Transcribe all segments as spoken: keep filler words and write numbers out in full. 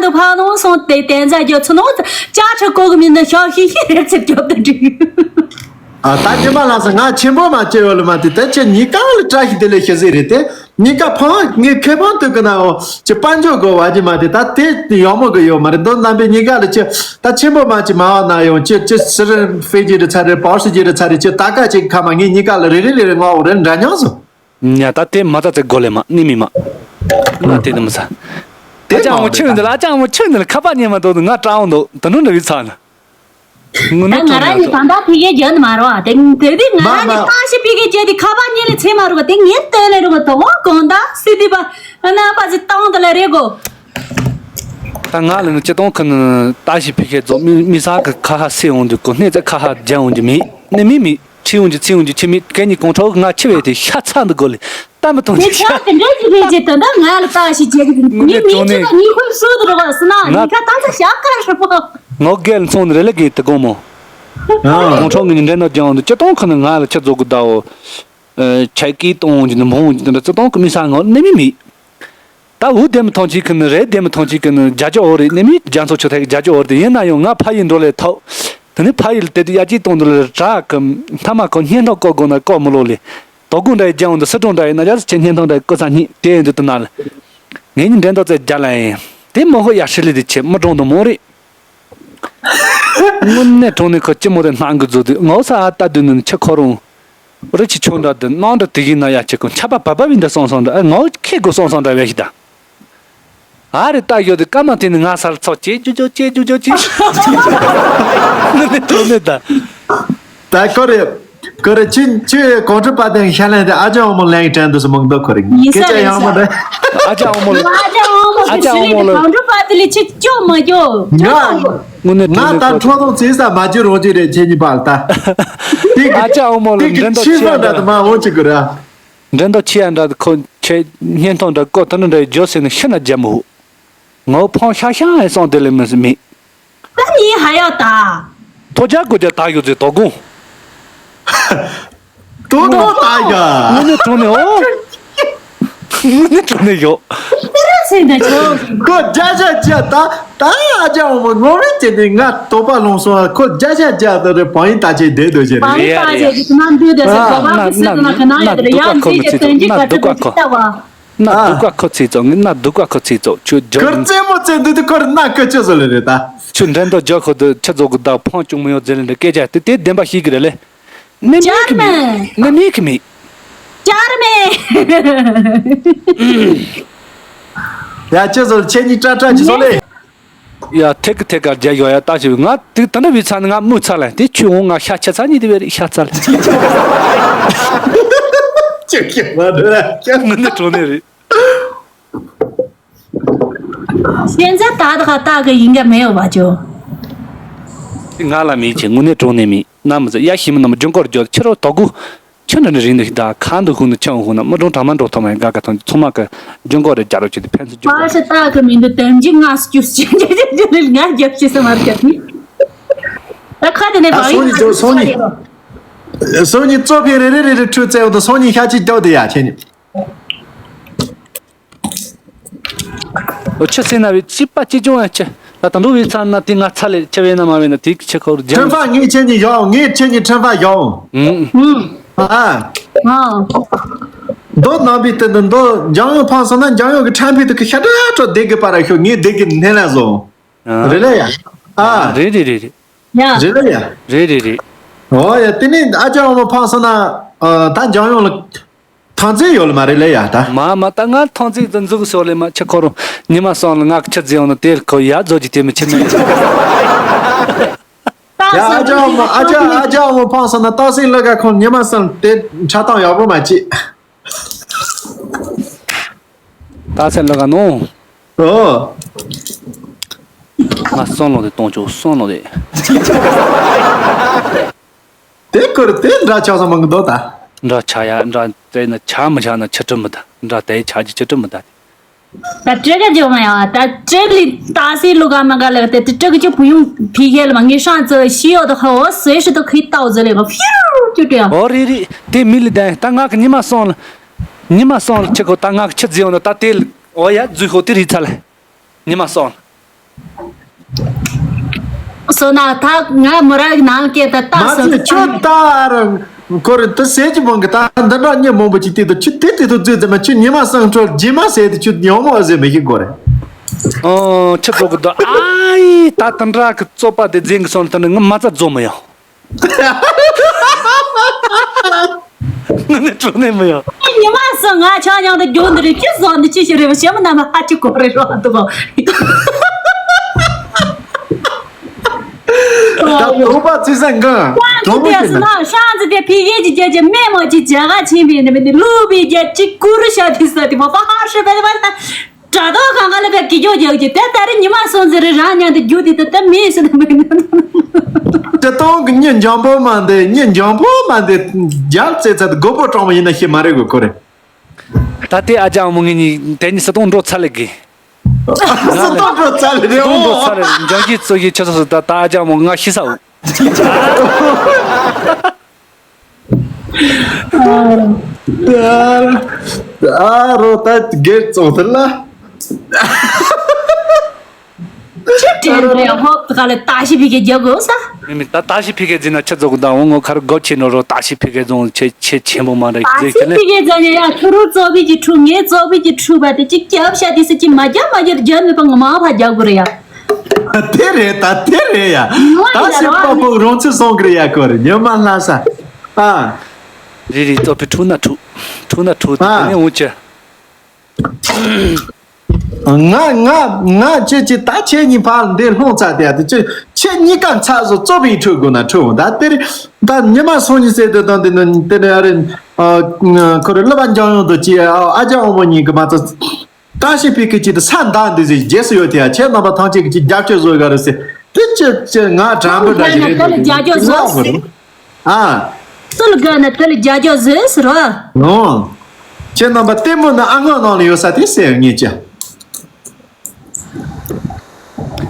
འདི་ཕ་ནོ་སོང་སྟེ་དན་ས་རྒྱབ་ཚུ་ནོ་ཅ་ཆ་གོ་གི་མིན་ན་ཤོག་ཤི་ཤི་རེད་ཚེ་རྒྱབ་ཏུ་འགྲིག་ཨ་ད་ཉི་མ་ལ་ས་ང་ཆེན་པོ་མ་བྱེད་ཡོད་ལ་མ་དེ་ད་ཁྱེད་གཉིས་ཀ་ལ་བཀྲ་ཤིས་བདེ་ལེགས་ཞུ་ཟེར་རེད་དེ། གཉིས་ཀ་ཕང་ངས་ཁེ་ཕང་དུ་གི་ན་འོ་ཅི་དཔལ་འབྱོར་དགོས་བ་ཅི་མ་དེ་ད་དེ་ཡོང་མོ་གི་ཡོད་མ་རེད། འདི་རྣམ་པའི་གཉིས་ཀ་ལ་ཅི་ད་ཆེན་པོ་མ་ཅི་མ་བ་ན་ཡོང་ཅི་ཅི་སི་རི་ཧྥི་ཇི་རི་ཚ་རི་པོར་སི་ཇི་རི་ཚ་རི་ཅི་ད་ཀ་ཅིག་ཁ་མ་ངས་གཉིས་ཀ་ལ་རེ་རེ་རེ་རེ་ངོ་འོ་རེ་འདྲ་མྱོང་སོང་། ཉ་ད་དེ་མ་ད་ཚེ་གོ་ལེ་མ་ནི་མི་མ། ང་དེ་ནི་མི་ས། དེ་ཨ་ཅག་མ་འོ་མོ་ཆེ་རེད་འདི་ལ་ཨ་ཅག་མ་འོ་ཆེ་རེད་འདི་ལ་ཁ་པ་ཉན་མ་འདུག་ང་སྐྲག་འོང་འདུག་ད་ནུ་འདྲ་བི་ཚ་ན། ངུ་ད་ནུ་ང་ཐོང་རང་ཡི་ད་ད་ཕི་གེ་རྒྱ་ནི་མ་རོ་ཨ་དེ་དེ་དེ་ང་རང་ཡི་ད་ཤི་ཕི་གེ་རྒྱ་དེ་ཁ་པ་ཉན་ལ་ཚེ་མ་རུ་བ་དེ་ངའི་ལྟོས་ལེ་རུ་བ་དོ་གོང་ད་སི་དི་པ་ཨ་ན་པ་ཟི་ཏང་ད་ལ་རེ་གོ་ད་ང་ལ་ནི་སྤྱི་སྟོང་ཁ་ནི་ད་ཤི་ཕི་གེ་རྫོགས་མི་མི་ས་གི་ཁ་ཧ་སེ་འོང་དུས་གོ་གནས་ཚེ་ཁ་ཧ་རྒྱ་འོང་གི་མེད་ནི་མི་མེད། ཁྲིད་འོང་གི་ཚིག་འོང་གི་ཁྱི་མི་སྐད་གཉིས་གོང་ཁྲོག་ང་ཁྱི་བས་དེ་ཤ་ཚ་འདི་དགོ་ལེ་ལྟ་མི་ཐོང་ངས་ཆགས་དེ་འདྲ་ཞིག་རེད་ཅེས་ད་ལྟ་ང་ལ་ལྟ་ཞིག་བྱེད་གི་འདུག་ངས་མིང་ངས་ཅི་ལ་ངས་ཁོའི་སུ་དུ་རོགས་སུ་ན་ང་ངས་ཁ་ཏང་ས་ཤ་ཀ་ཧྲ་པོ། ངོ་རྒྱལ་མཚུངས་ནི་རེ་ལེ་གི་དེ་དགོང་མོ། ཨ། གོང་ཁྲོག་ངས་འདྲེ་ནོ་ཀྱང་འདུག་སྤྱི་སྟོང་ཁ་ནི་ང་ལ་ཁྱི་རྫོགས་གི་ད་འོ། ཆ་ཀི་གཏོང་འོང་གི་འདུག་མ་འོང་གི་འདུག་སྤྱི་སྟོང་ཁ་མི་ས་ངོ་ནི་མི་མི། ད་འུ་དེ་མི་ཐང་ཅིག་གི་ནི་རེད་དེ་མི་ཐང་ཅིག་གི་ནི་རྒྱ་ཇོ་འོ་རེད་ནི་མི་རྒྱ་མཚོ་ཆུ་ཐེག་རྒྱ་ཇོ་འོ་རེད་ཡིན་ན་ཡང་ང་ཕ་ཡི་འགྲོ་ལས་ཐོག་དེ་ནི་ཕ་ཡི་ལ་དེ་དུ་ཡ་ཅིག་གཏོང་འདུག་ལ་རག་གི་མཐའ་མ་ཁོ་སྙན་ཐོག་བཀོད་དགོས་ན་བཀོད་མི་ལོ་ལེ། དོ་དགོང་འདྲ་ཡི་རྒྱ་འོང་འདུག་སི་ཀྲོང་འདྲ་ཡི་ན་རྒྱ་སི་ཆེ་སྙན་ཐོག་འདྲ་ཡི་བཀོད་ས་སྙིང་དེ་ཡིན་འདུག་ཏུ་ན་ལ། ངས་ནི་འགྲན་ཐོག་ཚེ་རྒྱ་ལ་ཡིན་དེ་མོ་ཧོ་ཡ་ཧྲི་ལི་དེ་ཆེ་མི་གྲོང་དུ་མོ་རེད། དངོས་གནས་དྲང་གནས་ཁོ་ཅི་མོ་རེད་སྣང་གི་བཟོ་དུས་ངོ་ས་ཨ་ལྟ་དུས་ནི་ཆི་ཁོ་རང་། རི་ཆི་ཆུང་འདྲ་དུ་སྣང་འདྲ་དུ་ཡིན་ན་ཡ་ཆི་ཁོ་ཆ་པ་བ་བ་བི་འདྲ་སོང་སོང་འདྲ་ཨ་ངོ་ཁེ་གོ་སོང་སོང་འདྲ་བས་ཤི་ད། ཨ་རི་ལྟ་ཡོད་དུ་ཀ་མ་དེ་ནི་ང་སར་ཚོགས་ཅེ་ཇུ་ཇོ་ཅེ་ཇུ་ཇོ་ཅེ། དངོས་གནས་དྲང་གནས་ད། ད་ཁོ་རེ། ཁོ་རེ་ཆི་ཆི་གོང་ཁྲི་པ་དེ་ཤ་ལན་དེ་ཨ་ཅག་འོ་མོ་ལན་གྱི་དྲན་དུ་སུ་མང་དོ་ཁོ་རེ་ཡིན་སྐད་ས་ཆ་ཡང་མོ་རེད། ཨ་ཅག་འོ་མོ་ལ་ཨ་ཅག་འོ་མོ་ཨ་ཅག་འོ་མོ་ལ་གོང་ཁྲི་པ་དེ་ལས་ཆི་སྐྱོ་མ་སྐྱོ་ང་དངོས་གནས་ང་དྲང་ད་གནས་ཁོ་ཁྲོ་ཐོང་ཚེ་ས་མ་ཅི་རོ་ཅི་རེད་ཆེ་ཉི་པ་ལ་ད། དེ་གི་ཨ་ཅག་འོ་མོ་ལ་དེ་གི་འགྲན་ཟླ་ཆི་ཆེ་ཡ་ས་འདྲ་འདྲ་དུ་མ་འོ་ཅི་གི་ར། འགྲན་ཟླ་ཆེ་ཡ་འདྲ་དུ་ཁོ་ཆེ་སྙན་ཐོང་འདྲ་ཀོ་ཐ་ན་འདྲ་ཡི་ཇོ་སེ་ནི་ཤི་ན་རྒྱ་མོ། ངའོ་ཕང་ཤ་ཤ་ཨེ་སོང་དེ་ལས་མི་སྲིད་མི། ད་ནི་ཧ་ཡག་ད། ཐོ་ཇ་ཀོ་ཇ་ད་ཡོད་ཟེར་དོ་དགོང་། དོ་དོ་ད་ཡ། དངོས་གནས་དྲང་གནས་ཨོ། དངོས་གནས་དྲང་གནས་ཡོད། ཏི་ར་སེ་འདྲ་ཆོ། ཁོ་ཇ་ཇ་ཇ་ད་ད་ཨ་ཅག་འོ་མོ་ངོ་མི་བྱེད་ནས་ང་དོགས་པ་ལོང་སོང་ཁོ་ཇ་ཇ་ཇ་ད་རེ་བང་ཡིན་ད་ཆེ་བསྡད་འདོད་ཆེ་རེད། བང་ཡིན་ད་ཆེ་གི་དུ་མ་འདུས་དེ་ས་ཨ་གོ་བ་ན་གི་སི་ན་དུ་ན་གི་ན་ན་ཡོད་དེ་རེད་ཡ་ན་འདི་ཆེ་དོན་གྱི་ན་ཁ་དུ་སྡུག་ག་ཁོ་ཁོ་ཚིག་ཚོགས་ངི་ན་སྡུག་ག་ཁོ་ཚིག་ཚོགས་ཁྱོད་ཇོ་ཁར་རྩེད་མོ་རྩེ་འདུག་དུ་ཁོར་ན་ཁོ་ཆོ་བཟོ་ལེ་རེད་ད། ཁྱོད་འགྲན་ཟླ་ཇོ་ཁོ་དུ་ཆ་རྫོགས་གི་ད་ཕང་ཅུང་མི་ཡོད་ཟེར་ལེ་འདྲ་སྐད་ཆ་དེ་དེ་བདེན་པ་ཤེས་གི་རེད་ལེ། ནི་མིག་གི་མིག་ནི་མིག་གི་མིག་ཅར་མེ། ཡ་ཆོ་བཟོ་ལེ་ཆེ་ཉི་ཏྲ་ཏྲ་ཆི་བཟོ་ལེ། ཡ་ཐེག་གི་ཐེག་གར་རྒྱ་ཡོ་ཡ་ལྟ་ཞིག་ང་དེ་ད་འདྲ་བའི་ཚ་ནི་ང་མུ་ཚ་ལ་དེ་ཆུ་འོང་ང་ཤ་ཆ་ཚ་ཉིད་དེ་བས་རེད་ཤ་ཚ་ལ། ཅི་ཁྱེད་མ་འདྲ་ཁྱེད་ངུ་ནི་གྲོ་ནི་རེད། 现在打的话，大哥应该没有吧？就 ང་ལ་མེད་ཆེ་དངོས་གནས་གྲོ་ནི་མེད་ན་མི་ཚ་ཡ་ཤི་མི་ན་མི་ལྗོན་ཀོར་འཇོག་ཕྱི་རོ་དོ་གུ། ཁྱི་འདྲ་ནི་རིང་དུ་ཞིག་ད་ཁ་འདུག་ཧུ་ནི་ཁྱི་འོང་ཧུ་ན་མི་གྲོང་གྲང་མ་འགྲོ་ཐོག་མ་ཡིན་དགའ་དགའ་ཐོང་ཚང་མ་གི་ལྗོན་ཀོ་རེ་རྒྱ་རོ་བྱེད་དུ་ཕན་ཚུན་ལྗོན་ཀོ། པ་ཤ་ཏག་གི་མི་འདུག་དམ་གྱི་ང་སྐྱུ་སྐྱུ་སྐྱུ་སྐྱུ་ང་རྒྱབ་ཤེས་སེ་མ་རྒྱབ་ནི། ད་ཁ་དེ་ནས་ཨ་བང་སོང་ཡིན་ཉིད་ཚོ་སོང་ཉིད། སོང་ཉིད་གཙོ་ཕན་རེ་རེ་རེ་རེ་ཁྲུ་བཙལ་བ་དང་སོང་ཉིད་ཤ་གཅིག་རྒྱག་དེ་ཡ་ཁྱེད་ཉིད། ཨོ་ཆུ་སེ་ན་བའི་ཅི་པ་ཅི་ཅུང་ཨ་ཆེ། ད་ད་འགྲོ་བའི་ཚ་ན་དེ་ང་ཚ་ལེ་ཆེ་བས་ན་མ་བས་ན་དེ་ཆེ་ཁོ་རུ་ཁྲིམས་ཕ་ངས་ཁྱེད་ཉིད་ཡོང་ངས་ཁྱེད་ཉིད་ཁྲིམས་ཕ་ཡོང་། ཨ། ཨ། མདོ་ནང་པའི་སྟེང་དུ་མདོ་འཇང་ཡོང་ཕང་སོང་ན་འཇང་ཡོང་གི་ཁྲམ་ཕི་དུ་གི་ཤ་ཏྲ་ཏྲོ་བསྡད་གི་པ་ར་ཤོ་ངས་བསྡད་གི་ནས་ལ་བཟོ། རེད་ལ་ཡ། ཨ། རེད་རེད་རེད་རེད། རེད་ལ་ཡ། རེད་རེད་རེད། ཨོ་ཡ་དེ་ནས་ཨ་ཅག་འོ་མ་ཕང་སོང་ན་ད་འཇང་ཡོང་ལ། ཐང་རྩེ་ཡོད་ལ་མ་རེད་ལེ་ཡ་ད། མ་མ་ད་ང་ཐང་རྩེ་དུ་འཛུགས་སོ་ལེ་མ་ཆི་ཁོ་རུ་ཉི་མ་སོང་ལ་ང་ཁྱི་རྫི་ཡོང་ན་དེར་ཁོ་ཡ་རྫོ་ཅི་དེ་མི་ཆི་ནི། ཡ་ཨ་ཅག་མ་ཨ་ཅག་ཨ་ཅག་མ་ཕང་སོང་ན་ཏག་སེ་ལ་ག་ཁོང་ཉི་མ་སོང་དེ་འཁྲབ་སྟངས་ཡག་པོ་མ་བྱེད། ཏག་སེ་ལ་ག་ནོ། ཨོ། ང་སོང་ལོ་དེ་གཏོང་ཆོག་སོང་ལོ་དེ། དེ་ཁོར་དེ་འདྲ་ཆགས་སོང་མང་གི་འདུག་ད། འདྲ་ཆགས་ཡ་འདྲ་དེ་ནི་ཆགས་མི་ཆགས་ན་ཆི་ཁྲི་མི་ད་འདྲ་དེ་ཆགས་ཀྱི་ཆི་ཁྲི་མི་ད། ད་ཀྲི་ག་ཇོ་མ་ཡ་ད་ཀྲི་ལི་ཏ་སི་ལུ་ག་མ་ག་ལ་དེ་ཏི་ཀྲི་ག་ཅུ་བུ་ཡུང་ཕི་ཁེ་ལ་མ་ངེ་ཧྲང་ཙི་ཤི་ཡོ་ད་ཧོ་སེ་ཤི་ད་ཁི་ཏའོ་ཟེ་ལེ་ག་ཕིའུ་ཅུ་ཏི་ཡ། ཨོ་རེད་རེད་དེ་མི་ལི་ད་ད་ང་གི་ཉི་མ་སོང་ལ། ཉི་མ་སོང་ལ་ཆི་ཁོ་ད་ང་གི་ཆི་ཛི་ཡོང་ད་ད་དེ་ལ་ཨོ་ཡ་ཛུ་ཧོ་དེ་རི་ཚ་ལ། ཉི་མ་སོང་ལ། སོ་ན་ད་ང་མོ་ར་ནང་སྐད་ད་ལྟ་མ་སོ་ཚེ་ཁྱོད་ད་ར་ཁོ་རེ་ད་ཟས་ཀྱི་མང་གི་ད་འདི་འདྲ་མྱི་མང་པོ་ཅིག་དེ་ད་ཁྱོད་དེ་དེ་ཐུག་རྫུས་ཙམ་མ་ཁྱོད་ཉི་མ་སང་ཁྲོ་རྗེས་མ་ཟས་དེ་ཁྱོད་ཡང་མོ་ཟས་མི་ཤེས་གོ་རེ། ཨོ་ཁྱོད་ཚོ་གི་ད་ཨ་ཡི་ད་ད་འདྲ་གི་བཙོག་པ་དེ་འཛིན་གི་སོང་ད་ནི་ང་མ་རྩ་རྫོགས་མི་ཡོང་། ང་ནི་གྲོ་ནས་མི་ཡོང་། ཉི་མ་སུ་ང་ཆ་ཉང་དུ་རྒྱུག་འདི་རེད་ཅི་བཟོ་འདི་ཅི་ཞིག་རེད་བཤད་མི་རྣམས་ཧ་ཅི་གོ་རེད་རོ་འདུག་གོ། ད་དུག་པ་ཚིག་ས་འགང་། ཤང་ཚི་དེ་སུ་ན་ཤང་ཚི་དེ་ཕི་གེ་ཅི་རྒྱལ་གྱི་སྨན་མོ་ཅི་རྒྱ་ག་ཆེན་པོའི་ནི་མི་དེ་ལུ་བི་རྒྱལ་ཅི་ཀུ་རུ་ཤ་དི་ས་དི་མོ་པ་ཧ་ཧྲི་བེ་བ་ད། དྲ་ཐོག་གང་ག་ལ་བས་གི་རྒྱུ་རྒྱག་གི་དེ་ལྟར་ཉི་མ་སོང་ཟེར་རང་ཉང་དུ་རྒྱུ་དེ་ད་ད་མི་སུ་ད་མི་ནི། དེ་སྟོང་གི་མྱི་འཇམ་པོ་མ་འདི་མྱི་འཇམ་པོ་མ་འདི་རྒྱལ་རྩེ་ཚད་དགོ་པོ་གྲོང་མ་ཡིན་ན་ཤི་མ་རེད་གོ་ཁོ་རེ། ད་དེ་ཨ་ཅག་མོ་ངེད་གཉིས་དེ་གཉིས་སུ་སྟོང་འགྲོ་ཚ་ལེ་གི། སུ་སྟོང་འགྲོ་ཚ་ལེ་རེད་སུ་སྟོང་འགྲོ་ཨོ། ཚ་ལེ་འཇང་གི་ཚོ་གི་ཆ་ཚོ་སུ་ད་ད་ཨ་ཅག་མོ་ང་ཤི་ས་འུ། ཨ་རོ་ད་སྒེར་བཙོང་ཐུབ་ལ། ཅི་དྲན་རེད་ཧོབ་ད་ག་ལ་ད་ཤི་ཕི་གེ་རྒྱག་དགོས་ས། མི་མི་ད་ད་ཤི་ཕི་གེ་འཛིན་ན་ཆི་ཚོགས་དང་འོ་ངོ་ཁར་སྒོ་ཆེ་ནོ་རོ་ད་ཤི་ཕི་གེ་རྫོང་ཆེ་ཆེ་ཆེན་པོ་མ་རེད་ད་རྫིག་ཤི་ཆེ་ལེ། ཕི་གེ་འཛིན་ཡ་ཁྱོད་རོ་ཙོ་བི་གི་ཁྲུ་ངའི་ཙོ་བི་གི་ཁྲུ་བ་དེ་ཅི་རྒྱབ་ཤ་དེ་སུ་ཅི་མ་རྒྱབ་མ་རྒྱབ་རྒྱབ་མི་པ་ངོ་མ་ཕ་རྒྱག་དགོས་རེད་ཡ། དེ་རེད་ད་དེ་རེད་ཡ། ད་ཤི་པ་པོ་རོང་ཚུལ་སོང་གི་རེད་ཡ་ཁོ་རེ་ཉི་མ་ལྷ་ས། ཨ། རེད་རེད་ཙོ་བི་ཁྲུ་ན་ཁྲུ། ཁྲུ་ན་ཁྲུ་དེ་ཨ། ནས་འོང་ཅི། ང་ང་ང་ཁྱེད་ཀྱི་ད་ཁྱེད་གཉིས་ཕར་འདིར་ལྷུང་ཚར་དེ་ཡ་དེ་ཁྱེད་ཁྱེད་གཉིས་ཀ་ཚ་བཟོ་ཙོ་བི་ཁྲུ་དགོས་ན་ཁྲུ་འོང་ད་དེར་ད་ཉི་མ་སོང་ཉི་ཟེར་དེ་དང་དེ་ནི་དེ་ནི་ཨ་རེ་ཁོ་རེ་ལབ་པ་འཇང་ཡོང་དུ་ཅི་ཨ་ཨ་ཅག་འོ་མོ་གཉིས་ཀྱི་མ་ཚ་ད་ཤི་ཕི་ཀི་ཅི་དུ་ས་འདང་འདི་ཟེར་རྗེས་སུ་ཡོད་དེ་ཡ་ཁྱེད་རྣམ་པ་ཐམས་ཅད་ཀྱི་ཅི་རྒྱབ་སྐྱོར་བཟོ་དགའ་རེད་ཟེར་དེ་ཅི་ཅི་ང་དྲན་པོ་འདྲ་ཞིག་རེད་འདུག་ལོག་དགོས་རེད། ཨ། སུ་ལ་དགའ་ན་དེ་ལ་རྒྱ་རྒྱ་བཟོས་ཟེར་བ། ཨོ། ཁྱེད་རྣམ་པ་ལྟད་མོ་ནི་ཨ་སྔོན་ནང་ལ་ཡོད་ས་དེ་སེ་ངེས་ཀྱི།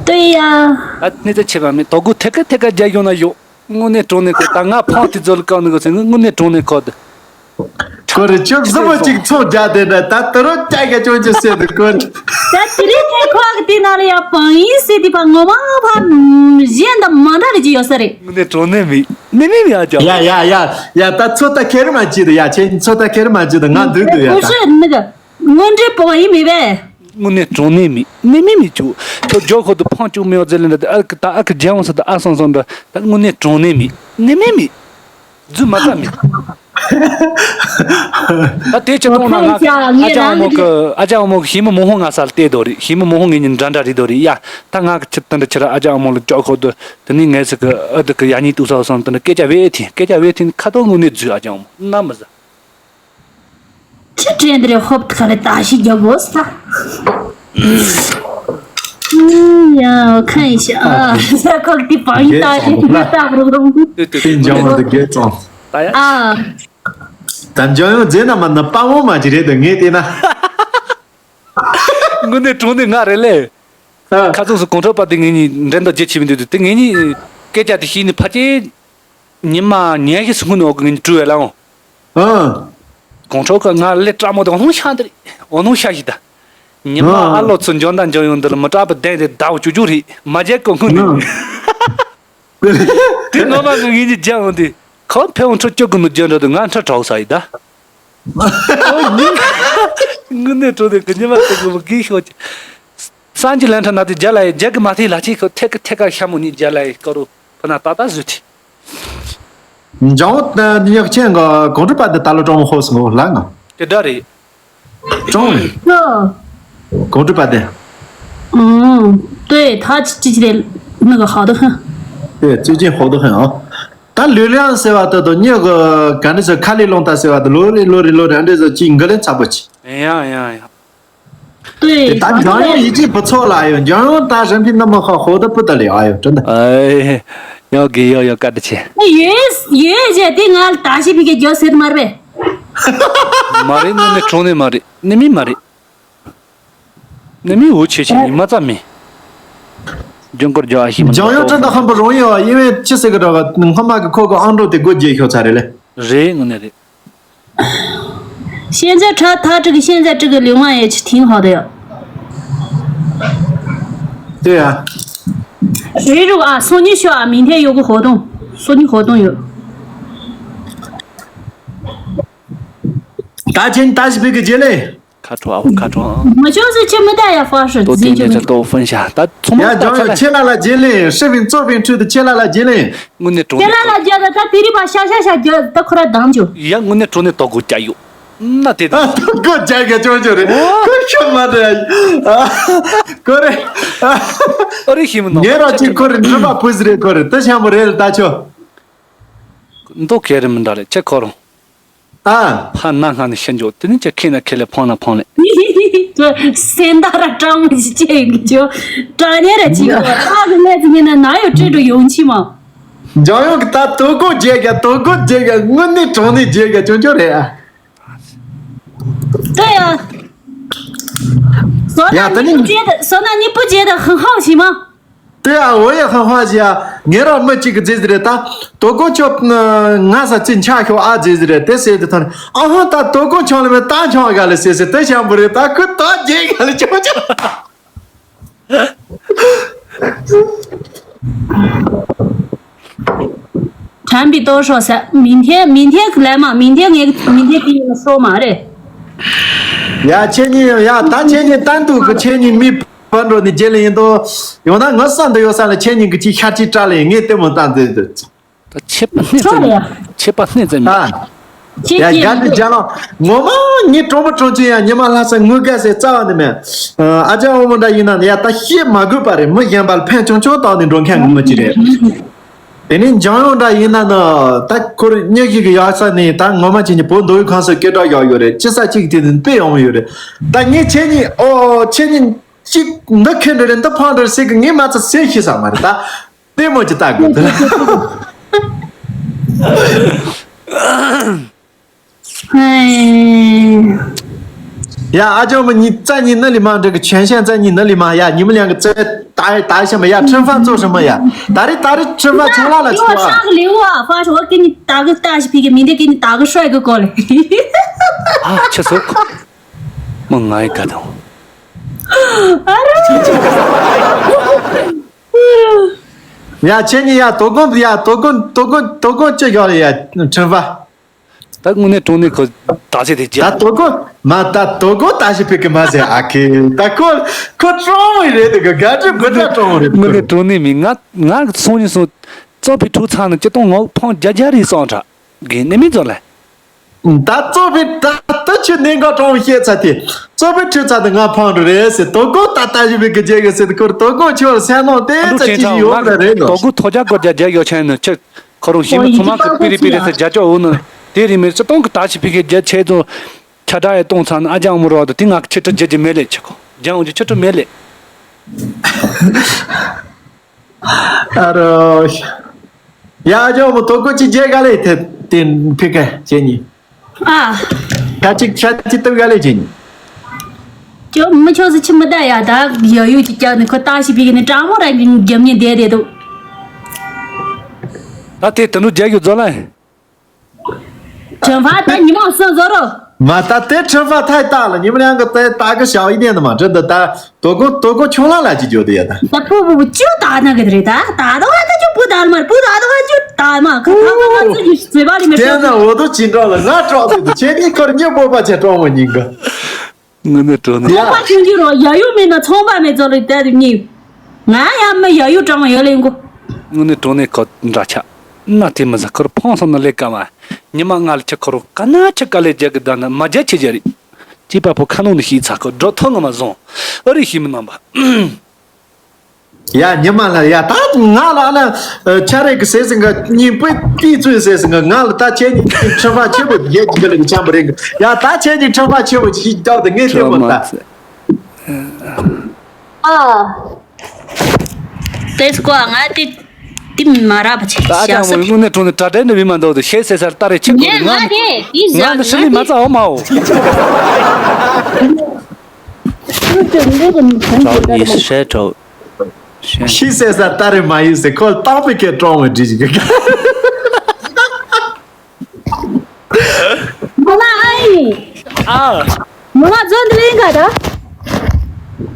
ལྟོས་ཡ། ད་གནས་ཚུལ་ཆེ་བ་མེད་དོ་གུ་ཐད་ཀ་ཐད་ཀ་རྒྱ་ཡོང་ན་ཡོད། དངོས་གནས་དྲང་གནས་ཁོ་ད་ང་ཕངས་དེ་ཚོ་ལ་བཀག་ནི་གོ་ཚེ་དངོས་གནས་དྲང་གནས་ཁོ་དེ། ཁོ་རེ་ཁྱོད་གཟུ་མོ་གཅིག་ཚོ་རྒྱ་དེ་འདྲ་ད་དུ་རོ་ཀྱ་ཀྱ་ཅོ་ཅོ་སེ་དུ་ཁོ་རེ། ད་དེ་རིང་ཐེ་ཁོག་གི་དེ་ནང་ལ་ཡ་བང་ཡིན་སེ་དེ་པ་ངོ་མ་ཕ་གཞན་དང་མ་འདྲ་རེ་ཅི་ཡོད་ས་རེད། དངོས་གནས་དྲང་གནས་མི་ནི་མི་མི་ཨ་ཅག་ཡ་ཡ་ཡ་ཡ་ད་ཚོ་ད་ཁེར་མ་ཅི་དུ་ཡ་ཁྱེད་ཚོ་ད་ཁེར་མ་ཅི་དུ་ང་འདུག་དུ་ཡ་ཁོ་ད་ཤི་ནི་ག་དངོས་འབྲེལ་པོ་ཡིན་མི་བས། དངོས་གནས་དྲང་གནས་མི་ནི་མི་མི་ཅུ་ཁྱོད་ཇོ་ཁོ་དུ་ཕང་ཅུ་མི་ཡོད་ཟེར་ལེ་འདྲ་ཨ་ཀི་ད་ཨ་ཀི་རྒྱལ་ཡོང་ས་ད་ཨ་སང་སང་འདྲ་ད་དངོས་གནས་དྲང་གནས་མི་ནི་མི་མི། རྫུན་མ་རྩ་མེད། ད་དེ་ཅི་གཏོང་ན་ང་ཨ་ཅག་ཨ་མོ་གི་ཨ་ཅག་ཨ་མོ་གི་ཞི་མི་མོ་ཧོ་ང་སར་བལྟས་དོ་རེད། ཞི་མི་མོ་ཧོ་ངེད་གཉིས་འདྲ་འདྲ་རེད་དོ་རེད་ཡ། ད་ང་གི་ཆི་ཏན་ཏ་ཆི་ར་ཨ་ཅག་ཨ་མོ་ལ་ཅོག་ཁོ་དུ་དེ་ནས་ངས་སི་གི་ཨ་དུ་གི་ཡ་གཉིས་ཏུ་ས་སང་དུ་ནི་སྐད་ཆ་བེ་ཐིན་སྐད་ཆ་བེ་ཐིན་ཁ་ཏོ་ངུ་ནས་རྫུས་ཨ་ཅག་ཨ་མོ་ན་མི་ཟ། ཅི་དྲན་འདི་རེད་ཧོབ་ཁ་ལ་ད་ཤི་རྒྱག་དགོས་ས། ཡ་ཁ་ཡི་ཤ་ཨ་ས་ཁོག་དེ་བང་ཡི་ད་ཤི་ད་ད་རུ་རུ། ཏེ་ཏེ་ཏེ་ཏེ་འཇང་བ་འདི་རྒྱལ་ཙང་། ད་ཡ། ཨ། ད་འཇང་ཡོང་རྫས་ན་མ་ན་དཔའ་མོ་མ་ཅི་རེད་ད་ངས་བལྟས་ན། དངོས་གནས་དྲང་གནས་ང་རེད་ལེ། ཨ། ཁ་ཚུགས་སུ་གོང་ཁྲོ་པ་དེ་ངེད་གཉིས་འགྲན་ཟླ་རྒྱ་ཆེ་བའི་འདུག་དེ་ངེད་གཉིས་སྐད་ཆ་དེ་ཤེས་ནས་ཕ་ཅེ། ཉི་མ་ཉལ་ཤི་སུ་ངུ་ནོ་གི་ངེད་གཉིས་བྲུ་བས་ལ་འོང་། ཨ། གོང་ཁྲོ་ཁ་ང་ལེ་སྐྲ་མོ་དེ་འོ་ནོ་ཤ་འདི་རེད་འོ་ནོ་ཤ་ཞིག་ད། ཉི་མ་ཨ་ལོ་ཚོ་འཇོན་དང་འཇོན་ཡོང་འདི་ལ་མི་སྐྲག་པ་བདེན་དེ་ཟླ་བ་བཅུ་བཅུ་རེད་མ་བརྗེད་གོ་ངུ་ནི། དེ་ངོ་མ་གི་ངེད་གཉིས་རྒྱ་འོང་དེ། ཁོ་ཕེ་འོང་ཁྲོ་སྐྱོ་གི་མི་རྒྱ་འདྲ་དུ་ང་ཁྲ་གྲའོ་ས་ཡི་ད། ཨོ་ཉིན། དངོས་གནས་དྲང་གནས་གི་ཉི་མ་དེ་གི་མི་གི་ཤོག་ཅིག་སངས་རྒྱས་ལན་ཁྲ་ན་དེ་རྒྱ་ལ་ཡི་རྒྱ་གི་མ་ཐེ་ལ་ཅིག་ཁོ་ཐེ་གི་ཐེ་ག་ཤ་མོ་ཉིན་རྒྱ་ལ་ཡི་ཀ་རུ་ཕ་ན་ཏག་ཏག་བཟོས་ཏེ། འཇང་བོ་ཉག་ཆེན་གི་གོང་ཁྲོ་པ་དེ་ད་ལོ་གྲོང་མོ་ཧོ་སོང་ལ་ང་། དེ་འདྲ་རེད། གྲོང་རེད། གོང་ཁྲོ་པ་དེ། 嗯，对，他这这这那个好的很。对，最近好得很啊。 ད་ལུས་ལེན་ཟེར་བ་དེ་དང་མྱི་གི་ག་འདྲ་ཟེར་ཁ་ལས་སློང་ད་ཟེར་བ་དེ་ལོ་རེ་ལོ་རེ་ལོ་རེ་འདྲ་ཟེར་ཅིག་འགི་ལེན་ཚ་པོ་ཅིག་ཡང་ཡང་ཡང་། 对，དེ་ད་འཇང་ཡོང་ཡིད་ཆེས་བུ་ཚོགས་ལ་ཡོད། འཇང་ཡོང་ད་རིམ་པའི་ནམ་མ་ཁ་ཧོ་ད་པུ་ད་ལེ་ཨ་ཡོད་དྲན་ད། ཨེ། ཡང་གི་ཡང་ཡང་བཀའ་དྲིན་ཆེ། ཡོད་ཡོད་ཟེར་དེ་ང་ད་ཞིག་བི་གེ་རྒྱོ་ཟེར་མར་བས། མ་རེད་དངོས་གནས་དྲང་གནས་མ་རེད་ནི་མིན་མ་རེད། ནི་མི་འུ་ཆེ་ཆེ་ཡིན་མ་ཙམ་མིན། ལྗང་སྐོར་རྒྱག་ཤི་མ་འཇང་ཡོད་ཁྲི་ད་ཧམ་པ་རོང་ཡོད་ཡིན་བས་ཅི་ཟེར་གི་ར་བ་སྔོན་མ་གི་ཁོ་གི་ཨང་གྲངས་དེ་སྒོ་འབྱེད་ཤོག་ཚར་རེད་ལེ། རེད་དངོས་གནས་རེད། 现在他他这个现在这个流量也是挺好的呀。对啊。谁如果啊，送你去啊，明天有个活动，送你活动有。 ད་ཁྱེད་ད་ཞིག་བིག་གི་རྗེས་ལེ། ཁ་ཁྲོ་ཨ་བོ་ཁ་ཁྲོ་ཨང་། 我就是这么大呀，发誓， ཏོ་དེ་ནས་ཚེ་ཏོ་ཧྥུན་ཤ་ད་ཚོང་མ་ཡ་ད་ཚ་ལ། ཁྱེད་ལ་ལ་རྗེས་ལེ། 视频作品 ཁྲོད་དུ་ཁྱེད་ལ་ལ་རྗེས་ལེ། དངོས་གནས་གྲོང་ཁྱེད་ལ་ལ་རྒྱ་ད་ད་དེ་རིགས་པ་ཤ་ཤ་ཤ་རྒྱ་ད་ཁོ་ར་དང་ཅོ། ཡ་དངོས་གནས་གྲོང་ནས་ཏོ་གོ་རྒྱ་ཡོད་ན་དེ་ད། ཨ་ཏོ་གོ་རྒྱ་ག་ཅོ་ཅོ་རེད། ཁོ་ཤ་མ་རེད། ཨ་ཁོ་རེད། ཨ་རེ་ཤི་མི་ནོ་ངས་ར་ཅིག་ཁོ་རེད། འདྲི་བ་ཕུ་ཟི་རེད། ཁོ་རེད། ད་ཤ་མོ་རེད་ལ་ད་ཆོ། མདོ་གས་རེད་མི་འདྲ་རེད་ཁྱེད་ཁོ་རང་། ཨ། ཕ་ན་སྔ་ནས་ཤི་འཇོག་དེ་ནི་ཁྱེད་ཁེ་ན་ཁེ་ལས་ཕང་ན་ཕང་ལས། སེམས་ད་ར་སྐྲག་མོ་ཞིག་བྱེད་ཀྱི་ཅོ། སྐྲག་ནས་ར་ཅིག་ཡོད་ཁ་གི་ལས་ཚི་ཉིན་ན་ན་ཡོད་སྤྲད་འགྲོ་ཡོང་ཆི་མ། འཇམ་དབྱངས་ཀྱི་ད་དོ་དགོང་རྒྱལ་ག་དོ་དགོང་རྒྱལ་ག་དངོས་གནས་དྲང་གནས་རྒྱལ་ག་ཅོ་ཅོ་རེད་ཨ། 对呀。索纳尼不觉得，索纳尼不觉得很好奇吗？ 对啊，我也很好奇啊。ངས་རང་མི་གཅིག་གི་རྫས་ཟིག་རེད་ད། དོ་དགོང་ཆོ་ང་ས་ཅི་འཆར་ཤོག་ཨ་རྫས་ཟིག་རེད་དེ་ཟེར་དུས་ཐོན། ཨ་ཧོ་ད་དོ་དགོང་ཆང་ལ་མེད་ད་ཆང་ག་ལ་ཟེར་ཟེར་དེ་ཤམ་བུ་རེད་ད་ཁུ་ད་རྒྱལ་ག་ལ་ཆོ་ཆོ། 产品多说噻，明天明天来嘛，明天给明天给你们说嘛嘞。 ཡ་ཁྱེད་གཉིས་ཡ་ད་ཁྱེད་གཉིས་ལྟ་འདུག་གི་ཁྱེད་གཉིས་མི་བར་འགྲོ་ནས་རྒྱལ་ལ་ཡིན་དོ། ཡང་ན་ངའི་ས་འདི་ཡོད་ས་ལ་ཁྱེད་གཉིས་ཀྱི་ཅི་ཤར་ཅི་བཀྲ་ལ་ཡིན་ངས་ལྟད་མོ་ལྟ་འདོད་འདོད། ད་ཆད་པ་སྣེ་ཚན་མེད། ཆད་པ་སྣེ་ཚན་མེད། ཨ། ཁྱེད་ཡ་ཀྱིས་རྒྱ་འདི་རྒྱ་ལ་ངོ་མ་ངའི་གྲོང་པ་གྲོང་ཆེན་ཡ་ཉི་མ་ལྷ་ས་ངུ་དགའ་སའི་རྩ་བ་ནས་མེད། ཨ་ཅག་འོ་མོ་འདྲ་ཡིན་ན་ཡ་ད་བཤད་མ་དགོས་པ་རེད། མི་གཞན་པ་ལ་ཕན་ཆུང་ཆུང་བཏང་ནས་འགྲོ་མཁན་གི་མི་ཅི་རེད། དེ་ནས་འཇམ་དབྱངས་འདྲ་ཡིན་ན་ནི་ད་ཁོར་སྙུན་གཞི་གི་ཡག་ས་ནས་ད་ངོ་མ་ཁྱེད་ཀྱི་བོད་མདོ་དབུས་ཁམས་སུ་སྐད་གྲགས་ཡག་ཡོད་རེད། ཅི་ས་གཅིག་དེ་ནི་དཔེ་ཡག་མོ་ཡོད་རེད། ད་ངས་ཁྱེད་གཉིས་ཨོ་ཁྱེད་གཉིས་གཅིག་འདི་ཁེ་འདྲ་རེད་འདི་ཕང་འདྲ་རེད་ཟེར་གི་ངས་མ་ཚད་ཟེར་ཤེས་ས་མ་རེད་ད། ལྟད་མོ་ཅི་ལྟ་དགོས་འདི་ལ། ཧེ། ཡ་ཨ་ཅོ་མ་གཉིས་རྩ་གཉིས་ནི་ལི་མ་འདྲ་གི་全线རྩ་གཉིས་ནི་ལི་མ་ཡ་ཉི་མ་ལང་གི་རྩ་ད་ད་ཤ་མ་ཡ་ཁྲིམས་ཧྥ་ཚོ་ཧྲི་མ་ཡ་ད་རེ་ད་རེ་ཁྲིམས་ཧྥ་ཆང་ལ་ལ་ཆུ་བ། ཨ་ཁྱེད་སོ། མ་ང་ཡི་ག་དང་། ཡ་ཁྱེད་གཉིས་ཡ་དོ་དགོང་ཡ་དོ་དགོང་དོ་དགོང་དོ་དགོང་ཅི་ཡོད་ལ་ཡ་ཁྲིམས་ཧྥ། ད་དངོས་གནས་དྲང་གནས་ཁོ་ད་ཆེ་དེ་ད་རྒྱལ། དོ་དགོང་མ་ད་དོ་དགོང་ད་ཞིག་ཕིག་གི་མ་ཟེར་ཨ་ཁེ་ད་ཁོ་ཁོ་ཀྲོང་བའི་རེད་དེ་ག་ག་ཅི་ག་ད་ཀྲོང་རེད་དངོས་གནས་ཁོ། དྲང་གནས་མིན་ང་ང་གི་སོང་ཉིན་སོང་། ཙོ་ཕི་ཁྲུ་ཚང་ནི་ཅི་གཏོང་ངོ་ཕང་རྒྱ་རྒྱ་རེད་སོང་ཁྲ་གི་ནི་མི་ཚོ་ལ། ད་ཙོ་ཕི་ད་ད་ཆུ་ནས་འགའ་ཀྲོང་བཤད་ཚ་དེ་ཙོ་ཕི་ཁྲུ་ཚ་དེ་ང་ཕང་རུ་རེད་ཟེར་དོ་དགོང་ད་ད་ཞིག་ཕིག་གི་རྒྱལ་གི་ཟེར་དེ་ཁོ་དོ་དགོང་ཆོར་སེ་ནོ་དེ་ཨ་ཙ་འགྲོ་ཅི་ཅི་ཅན་ཡོད་ལ་རེད་ནོ། དོ་དགོང་ཐོ་རྒྱ་སྒོ་རྒྱ་རྒྱ་ཡོད་ཆེན་ནི་ཆུ། ཁོ་རང་ཞི་མི་ཚང་མ་གི་པི་རི་པི་རི་ཟེར་རྒྱ་ཅོག་འོ་ནི། དེ་རིང་མི་སྤྱི་སྟོང་གི་ད་ཞིག་ཕི་གི་རྒྱ་ཆེ་ཚོ། ཁྱ་དྲག་ཡི་གཏོང་ཚང་ནི་ཨ་ཅག་མོ་རོ་དུ་དེ་ང་གི་ཆུ་ཁྲི་རྒྱ་རྒྱ་མེད་ལེ་ཆི་ཁོ། རྒྱ་འོང་རྒྱ་ཆུ་ཁྲི་མེད་ལེ། ཨ་རོ། ཡ་ཨ་ཅག་མོ་དོ་དགོང་ཅི་རྒྱ་ག་ལེ་དེ་དེ་ཕི་ག་ཅེ་ཉི། ཨ། ཁྱ་ཅིག་ཁྱ་ཅིག་ཏུ་ག་ལེ་ཅེ་ཉི། ཅོ་མི་ཆོག་སི་ཆི་མི་ད་ཡ་ད་ཡ་ཡུ་ཅི་རྒྱ་ནི་ཁོ་ད་ཞིག་ཕི་གི་ནི་གྲང་མོ་ར་རྒྱ་མི་བསྡད་བསྡད་དོ། ད་དེ་དུ་ནུ་རྒྱ་ཡུ་ཛོ་ལ། ཁྲིམས་ཧྥ་དེ་ཉི་མ་གསུམ་བཟོ་རོགས། མ་ད་དེ་ཁྲིམས་ཧྥ་ཐའི་ཏ་ལ་ཉི་མ་ལང་གི་དེ་ད་གི་ཞའོ་ཡི་དེ་ནི་མ་འདྲི་འདི་ད་དོ་དགོང་དོ་དགོང་ཆུང་ལ་ལ་ཅི་འཇོག་དེ་ཡ་ད། ད་པུ་པུ་པུ་ཅུ་ད་ན་གི་རེད་ད། ད་དོ་ཧ་ད་ཅུ་པུ་ད་ལ་མ་རེད། པུ་ད་དོ་ཧ་ཅུ་ད་མ་ཁ་ཐ་མ་ང་ཚོ་གི་བཟོས་པ་རེད་མི་ཆོག་དེ་ན་འོ་དོ་ཅི་འདྲ་ལ་ང་སྐྲག་དེ་དུ་ཁྱེད་ནི་ཁར་ཉེ་པོ་པ་ཆེ་གྲོང་མོ་ཉིན་གི། དངོས་གནས་དྲང་གནས། ཚོང་པ་ཆུང་ཆུང་རོ་ཡ་ཡུ་མིན་ན་ཚོང་པ་མེད་ཚོ་རེད་དེ་ཉིན། ང་ཡང་མི་ཡ་ཡུ་གྲང་མོ་ཡོད་ལེ་མགོ། དངོས་གནས་དྲང་གནས་ཁོ་འདྲ་ཆགས། ན་དེ་མི་ཟ་ཁོར་ཕང་སོང་ན་ལས་ཀ་མ། ཉི་མ་ང་ལ་ཁྱི་ཁོ་རོ་ཀ་ན་ཁྱི་ཀ་ལས་རྒྱག་གི་ད་ན་མ་རྒྱ་ཆེ་རྒྱ་རེད། ཅི་པ་ཕོ་ཁ་ནང་ནས་ཤི་ཚ་ཁོ་འགྲོ་ཐོ་ང་མ་བཟུང་། ཨ་རི་ཤི་མི་ནང་པ། ཡ་ཉི་མ་ལ་ཡ་ད་ང་ལ་ཨ་ན་ཆ་རེ་གི་ཟེར་ཟིན་ག་གཉིས་པོ་ཏི་ཚོས་ཟེར་ཟིན་ག་ང་ལ་ད་ཁྱེད་གཉིས་ཁྲི་ཕ་ཆེ་བོ་ཡེ་གི་ལ་གི་ཆམ་པ་རེད་གི། ཡ་ད་ཁྱེད་གཉིས་ཁྲི་ཕ་ཆེ་བོ་ཞིག་རྒྱག་ད་ངས་དེ་མོ་ད། ཨ། དེ་སྐོར་ང་དེ་དེ་མ་ར་པ་ཆེ་ད་ཨ་ཅག་མོ་དངོས་གནས་དྲང་གནས་གྲ་སྒྲིག་འདི་བི་མ་འདུག་དེ་ཤེས་ཟེར་སར་ལྟ་རེ་ཆེ་གོ་ང་ང་དེ་དེ་ང་ཟ་འདི་ཤི་ལི་མ་ཙ་འོ་མ་འོ། ཁྲའོ་ཡི་ཧྲེ་ཁྲའོ། ཤི་ཟེར་སར་ལྟ་རེ་མ་ཡིན་ཟེར་ཁོ་ལ་བཏང་པའི་ཁེ་ཀྲོང་བའི་འདྲི་ཞིག་མོ་ལ་ཨའི། ཨ། མོ་ལ་ཛོན་དུ་ལེན་ག་ད།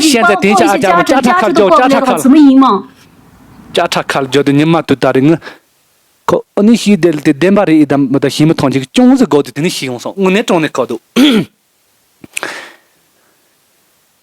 现在等一下啊，家长们，家长看了就，家长看了，家长看了就，你妈都打的我。 ཁོ་ཨ་ནི་ཤི་དེ་དེ་བདེན་པ་རེད། ཨི་དམ་མི་ད་ཤི་མི་ཐོང་ཅིག་ཅུང་ཟད་གོ་དུས་དེ་ནི་ཤི་ཡོང་སོང་། དངོས་གནས་དྲང་གནས་ཁོ་འདུག་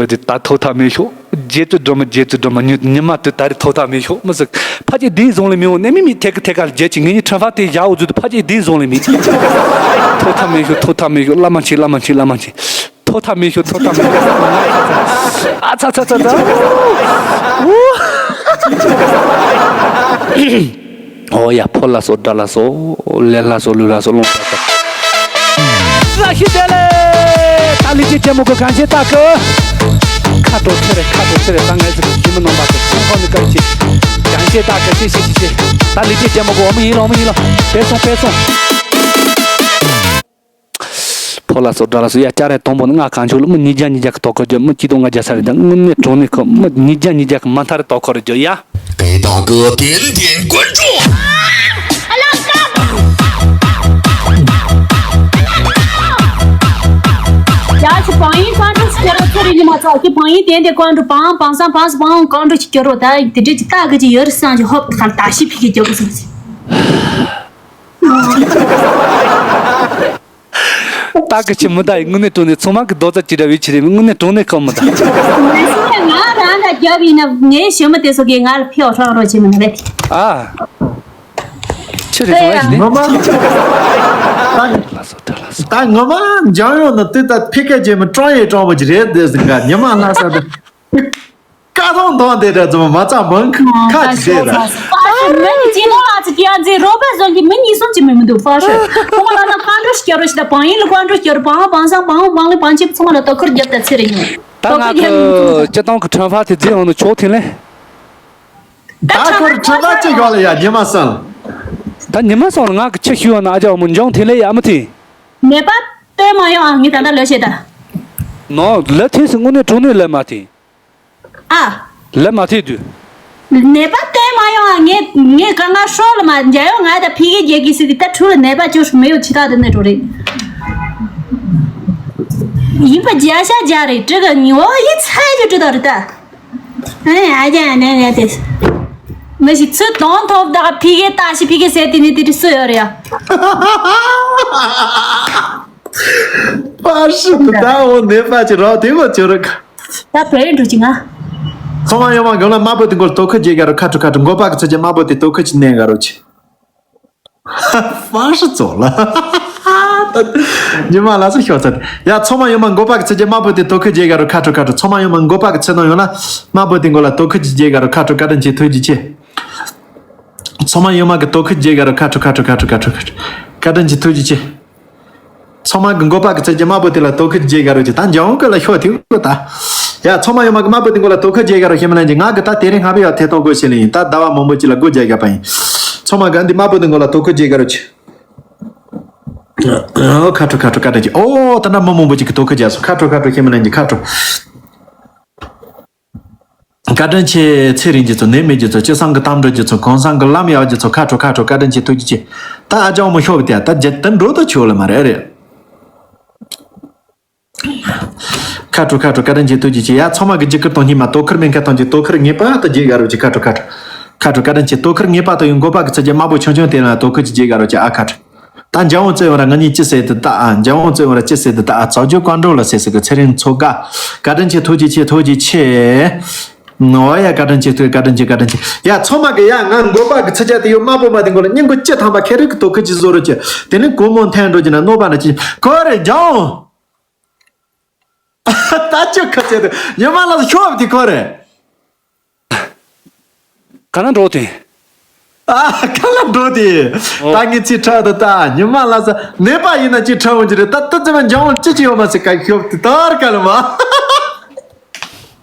བས་དེ་ད་ཐོག་མཐའ་མེད་ཤོག་རྗེ་བཙུན་སྒྲོལ་མ། རྗེ་བཙུན་སྒྲོལ་མ། ཉི་ཉི་མ་དུ་ད་རེ་ཐོག་མཐའ་མེད་ཤོག་མི་ཟིག་ཕ་ཅིག་དེའི་བཟུང་ལས་མི་འོང་ནས་མི་མི་ཐད་ཀི་ཐད་ཀར་རྗེ་ཅིག་ངེད་གཉིས་ཁྲིམས་ཕ་དེ་བཞག་འོ་ཟུ་དུ་ཕ་ཅིག་དེའི་བཟུང་ལས་མི་ཐོག་མཐའ་མེད་ཤོག་ཐོག་མཐའ་མེད་ཤོག་བླ་མ་མཆིས། བླ་མ་མཆིས། བླ་མ་མཆིས། ཐོག་མཐའ་མེད་ཤོག་ཐོག་མཐའ་མེད་ཤོག་ཨ་ཚ་ཚ་ཚ་ཚ། ཨོ་ཡ། ཕོ་ལ་སོགས་དགྲ་ལ་སོགས། ལས་ལ་སོགས་ལུས་ལ་སོགས། ལོངས་ལ་སོགས། བཀྲ་ཤིས་བདེ་ལེགས། ད་ལི་ཅི་ཅན་མོ་གོ་གང་ཆེ་ད་གི། ཁ་དྲོ་ཚེ་རེ་ཁ་དྲོ་ཚེ་རེ། ད་ངའི་ཟིག་གི་མི་ནོམ་པ་གི་ཚོང་ཁང་ནི་བཀའ་ཆེ། གང་ཆེ་ད་གི་ཆེ་ཆེ་ཆེ་ཆེ། ད་ལི་ཅི་ཅན་མོ་གོ་འོ་མི་ཡིན་ལ་འོ་མི་ཡིན་ལ། དཔེ་སོང་དཔེ་སོང་། ཕོ་ལ་སོགས་དགྲ་ལ་སོགས། ཡ་ཅ་རེ་དང་པོ་ནི་ང་གང་ཆོག་ལ་མི་ཉིས་བརྒྱ་ཉིས་བརྒྱ་གི་དོ་ཁུར་རྒྱོབ། མི་གཅིག་སྟོང་ལྔ་བརྒྱ་ས་རེ་དང་དངོས་གནས་དྲང་གནས་ཁོ་མི་ཉིས་བརྒྱ་ཉིས་བརྒྱ་གི་མ་མཐའ་རེ་དོ་ཁུར་རེ་རྒྱོབ་ཡ། དེ་དང་གི་བདེན་བདེན་དཀོན་མཆོག་ཡ་ཆི་བང་ཡིན་ཀང་ཀྲུ་སྐྱོ་རོ་ཚེ་རིང་ཉི་མ་ཚ་གི་བང་ཡིན་དེ་འདི་ཀང་ཀྲུ་བང་བང་སང་བང་སང་བང་ཀང་ཀྲུ་སྐྱོ་རོ། ད་དེ་འདྲ་ཅི་ལྟ་གི་ཅི་ཡོད་རེད་སང་ཅི་ཧོབ་ཁར་ད་ཤི་ཕི་གི་རྒྱོབ་གི་སང་ཅི། སྟག་གི་ཆི་མི་ད་ཡི་དངོས་གནས་དྲང་གནས་ཚང་མ་གི་རྡོག་རྩ་གཅིག་འདྲ་བའི་ཆི་རེད། དངོས་གནས་དྲང་གནས་ཁོ་མི་ད། ང་རང་ད་རྒྱབ་ཡིན་ན་ངའི་ཞི་མི་དེ་ཚོ་གིས་ང་ལ་ཕི་འོ་ཧྲོག་རོགས་བྱེད་མི་ན་རེད། ཨ། ཆི་རེད་སོང་ཨེ་ནི། ངོ་མ། ད་ངོ་མ་འཇང་ཡོང་ན་དེ་ད་ཕི་ཀ་ཅེ་མི་ཀྲང་ཡེ་ཀྲང་པོ་ཅི་རེད་དེ་ཟིན་ག་ཉི་མ་ལྷ་ས་དེ། ཀ་ཐོང་ཐོང་དེ་འདྲ་ཙམ་མ་ཚང་མང་ཁ་ཅི་དེ་ར། ཧྥ་ཧྲི་མི་ཅི་ནོ་ལ་ཅི་ཀྱང་ཛི་རོ་པ་ཟོན་གྱི་མི་གཉིས་གསུམ་ཅི་མི་མི་འདུག་ཧྥ་ཧྲི། ཁོང་ལ་ན་ཀང་ཀྲུ་སྐྱོ་རོ་ཞིག་ད་བང་ཡིན་ལ་ཀང་ཀྲུ་སྐྱོ་རོ་བང་བང་སང་བང་བང་ལི་བང་ཆིབ་ཚང་མ་ལ་དོ་ཁུར་རྒྱབ་ད་ཚེ་རིང་ཡོང་། ད་དོ་ང་ཁུར་རྒྱབ་ཡོང་། གི་སྤྱི་བཏང་གི་ཁྲམ་ཧྥ་དེ་རྫི་ཡོང་ནི་ཆོག་ཐིན་ལེ། ད་ད་ཁུར་ཁྲམ་ཧྥ་ཅི་ཡོང་ལ་ཡ་ཉི་མ་སང་། ད་ཉི་མ་སང་ལ་ང་གི་ཆི་ཞུ་ཡོང་ན་ཨ་ཅག་མོ་འཇང་ཐིན་ལེ་ཡ་མི་ཐིན། ནད་པ་སྟོན་མ་ཡོང་ཨ་ངས་ད་ལྟ་ལོས་བྱེད་ད། ནོ་ལ་ཐིན་སི་དངོས་གནས་དྲང་གནས་ལ་མ་ཐིན། ཨ། ལ་མ་ཐེ་དུས། ནད་པ་བསྟན་མ་ཡོང་ཨ། ངས་ངས་ག་ང་ཧྲོ་ལ་མ་འཇལ་ཡོང་ང་ད་ཕི་གེ་རྒྱལ་གི་སི་དི་ད་ཁྲུ་ལ་ནད་པ་ཅོ་ཧྲུ་མེ་ཡོ་ཆི་ད་དི་ནེ་རོ་རེད། ཡིན་པ་རྒྱ་ཤ་རྒྱ་རེད་ཀྲི་ག་ཉི་འོ་ཡི་ཚ་ཡི་ཀྲི་ད་རེད་ད། ཨ་ཨ་ཅག་ནེ་ནེ་དེ། མི་ཞིག་ཚུར་གདོང་ཐོབ་ད་ག་ཕི་གེ་ཏ་ཤི་ཕི་གེ་ཟེར་དི་ནི་དི་རི་སུ་ཡོད་རེད་ཡ། པ་ཧྲི་ད་འོ་ནད་པ་ཅི་རོ་དེ་མ་ཅོ་ར་ག་ད་བོད་འགྲོ་ཅི་ང་། ཚང་མ་ཡོང་མ་གང་ལ་དམར་པོ་དེ་མགོ་ལ་དོ་ཁུར་རྒྱས་ག་རུ་ཁ་ཁྲུ་ཁ་ཁྲུ་མགོ་པ་གི་ཚེ་ཅན་དམར་པོ་དེ་དོ་ཁུར་ཅི་ནས་ག་རུ་ཆི། ཧྥང་ཧྲི་ཙོ་ལ། ཉི་མ་ལ་སུ་ཤོག་ཚར། ཡ་ཚང་མ་ཡོང་མ་མགོ་པ་གི་ཚེ་ཅན་དམར་པོ་དེ་དོ་ཁུར་རྒྱས་ག་རུ་ཁ་ཁྲུ་ཁ་ཁྲུ་ཚང་མ་ཡོང་མ་མགོ་པ་གི་ཚེ་ནང་ཡོང་ལ་དམར་པོ་དེ་མགོ་ལ་དོ་ཁུར་ཅི་རྒྱས་ག་རུ་ཁ་ཁྲུ་བཀའ་དྲིན་ཆེ་ཐུགས་རྗེ་ཆེ། ཚང་མ་ཡོང་མ་གི་དོ་ཁུར་རྒྱས་ག་རུ་ཁ་ཁྲུ་ཁ་ཁྲུ་ཁ་ཁྲུ་ཁ་ཁྲུ་ཁ་ཁྲུ་བཀའ་དྲིན་ཆེ་ཐུགས་རྗེ་ཆེ། ཚང་མ་གི་མགོ་པ་གི་ཚེ་ཅན་དམར་པོ་དེ་ལ་དོ་ཁུར་རྒྱས་ག་རུ་ཆེ་ད་འཇང་གི་ལ་ཤོག་ཐིག་གོ་ད། ཡ་ཚང་མ་ཡོང་མ་གི་དམར་པོ་དེ་མགོ་ལ་དོ་ཁུར་རྒྱས་ག་རུ་ཤེས་མི་ལན་གྱི་ང་གི་ད་དེ་རིང་ང་བི་ཡ་ཐེ་གཏོང་དགོས་ཤེས་ལེ་ཡིན་ད་ཟླ་བ་མང་པོ་ཅིག་ལ་སྒོ་རྒྱག་ག་པ་ཡིན། ཚང་མ་གི་འདི་དམར་པོ་དེ་མགོ་ལ་དོ་ཁུར་རྒྱས་ག་རུ་ཆེ། ཁ་དྲོ་ཁ་དྲོ་བཀའ་དྲིན་ཆེ། ཨོ་ད་འདྲ་མི་མང་པོ་ཅིག་གི་དོ་ཁུར་རྒྱག་སོང་། ཁ་དྲོ་ཁ་དྲོ་ཤེས་མི་ལན་གྱི་ཁ་དྲོ། བཀའ་དྲིན་ཆེ། ཚེ་རིང་རྒྱུ་ཚོ། ནད་མེད་རྒྱུ་ཚོ། སྤྱི་བསང་གི་གཏམ་འགྲོ་རྒྱུ་ཚོ། གོང་བསང་གི་ལམ་ཡག་རྒྱུ་ཚོ། ཁ་དྲོ་ཁ་དྲོ་བཀའ་དྲིན་ཆེ། ཐུགས་རྗེ་ཆེ། ད་ཨ་ཅག་མོ་ཤོབ་དེ་ད་རྒྱ་དེ་འགྲོ་ད་ཆོག་ལ་མ་རེད་རེད། ཁ་དྲོ་ཁ་དྲོ་བཀའ་དྲིན་ཆེ། ཐུགས་རྗེ་ཆེ། ཡ་ཚང་མ་གི་རྒྱུ་སྐར་དང་སྙེ་མ་དོ་ཁུར་མེད་མཁན་ཐམས་ཅད་དོ་ཁུར་ངེས་པར་དུ་རྒྱས་དགའ་རོགས་ཀྱི། ཁ་དྲོ་ཁ་དྲོ་ཁ་དྲོ་བཀའ་དྲིན་ཆེ། དོ་ཁུར་ངེས་པར་དུ་ཡོང་དགོས་པ་གི་ཚུལ་གྱི་དམར་པོ་ཆུང་ཆུང་དེ་ལ་དོ་ཁུར་གྱི་རྒྱས་དགའ་རོགས་ཀྱི། ཨ་ཁ་དྲོ། ད་འཇམ་དབྱངས་བརྩེ་བ་ར་ང་གཉིས་ཅི་ཟེར་དུ་ད་ཨ། འཇམ་དབྱངས་བརྩེ་བ་ར་ཅི་ཟེར་དུ་ད་ཨ། རྩ་རྒྱུ་བཀའ་འགྲོ་ལ་ཟེར་ཟེར་གི། ཚེ་རིང་མཚོ་དགའ། བཀའ་དྲིན་ཆེ། ཐུགས་རྗེ་ཆེ། ཐུགས་རྗེ་ཆེ། ཨོ་ཡ་བཀའ་དྲིན་ཆེ། ཐུགས་བཀའ་དྲིན་ཆེ། བཀའ་དྲིན་ཆེ། ཡ་ཚང་མ་གི་ཡ་ང་འགོ་པ་གི་ཚིག་ཆ་དེ་ཡོད་དམར་པོ་མ་དེ་མགོ་ལ་སྙིང་གི་ལྕི་ཐང་པ་ཁེ་རིག་གི་དོ་ཁུར་གྱི་བཟོ་རོགས་ཀྱི། དེ་ནི་གོ་མོ་འཐེན་འགྲོ་གྱི་ན་གནོད་པ་ན་ཅི་ཁོ་རེ་འཇམ། ད་ཅི་ཁ་ཆེ་དུ་ཉི་མ་ལ་ཤོབ་དེ་ཁོ་རེ། ག་ན་འགྲོ་དེ། ཨ་ག་ལ་འགྲོ་དེ། ཨོ། ད་ངས་ཚིག་ཁྲག་ཏུ་ད་ཉི་མ་ལ་ས་ནད་པ་ཡིན་ན་ཅི་ཁྲག་འོང་གི་རེད། ད་ཏི་ཙི་མ་འཇམ་ཅི་ཅི་ཡོད་མ་ཟེར་ག་ཤོབ་དེ་ད་ར་ག་ལ་མ།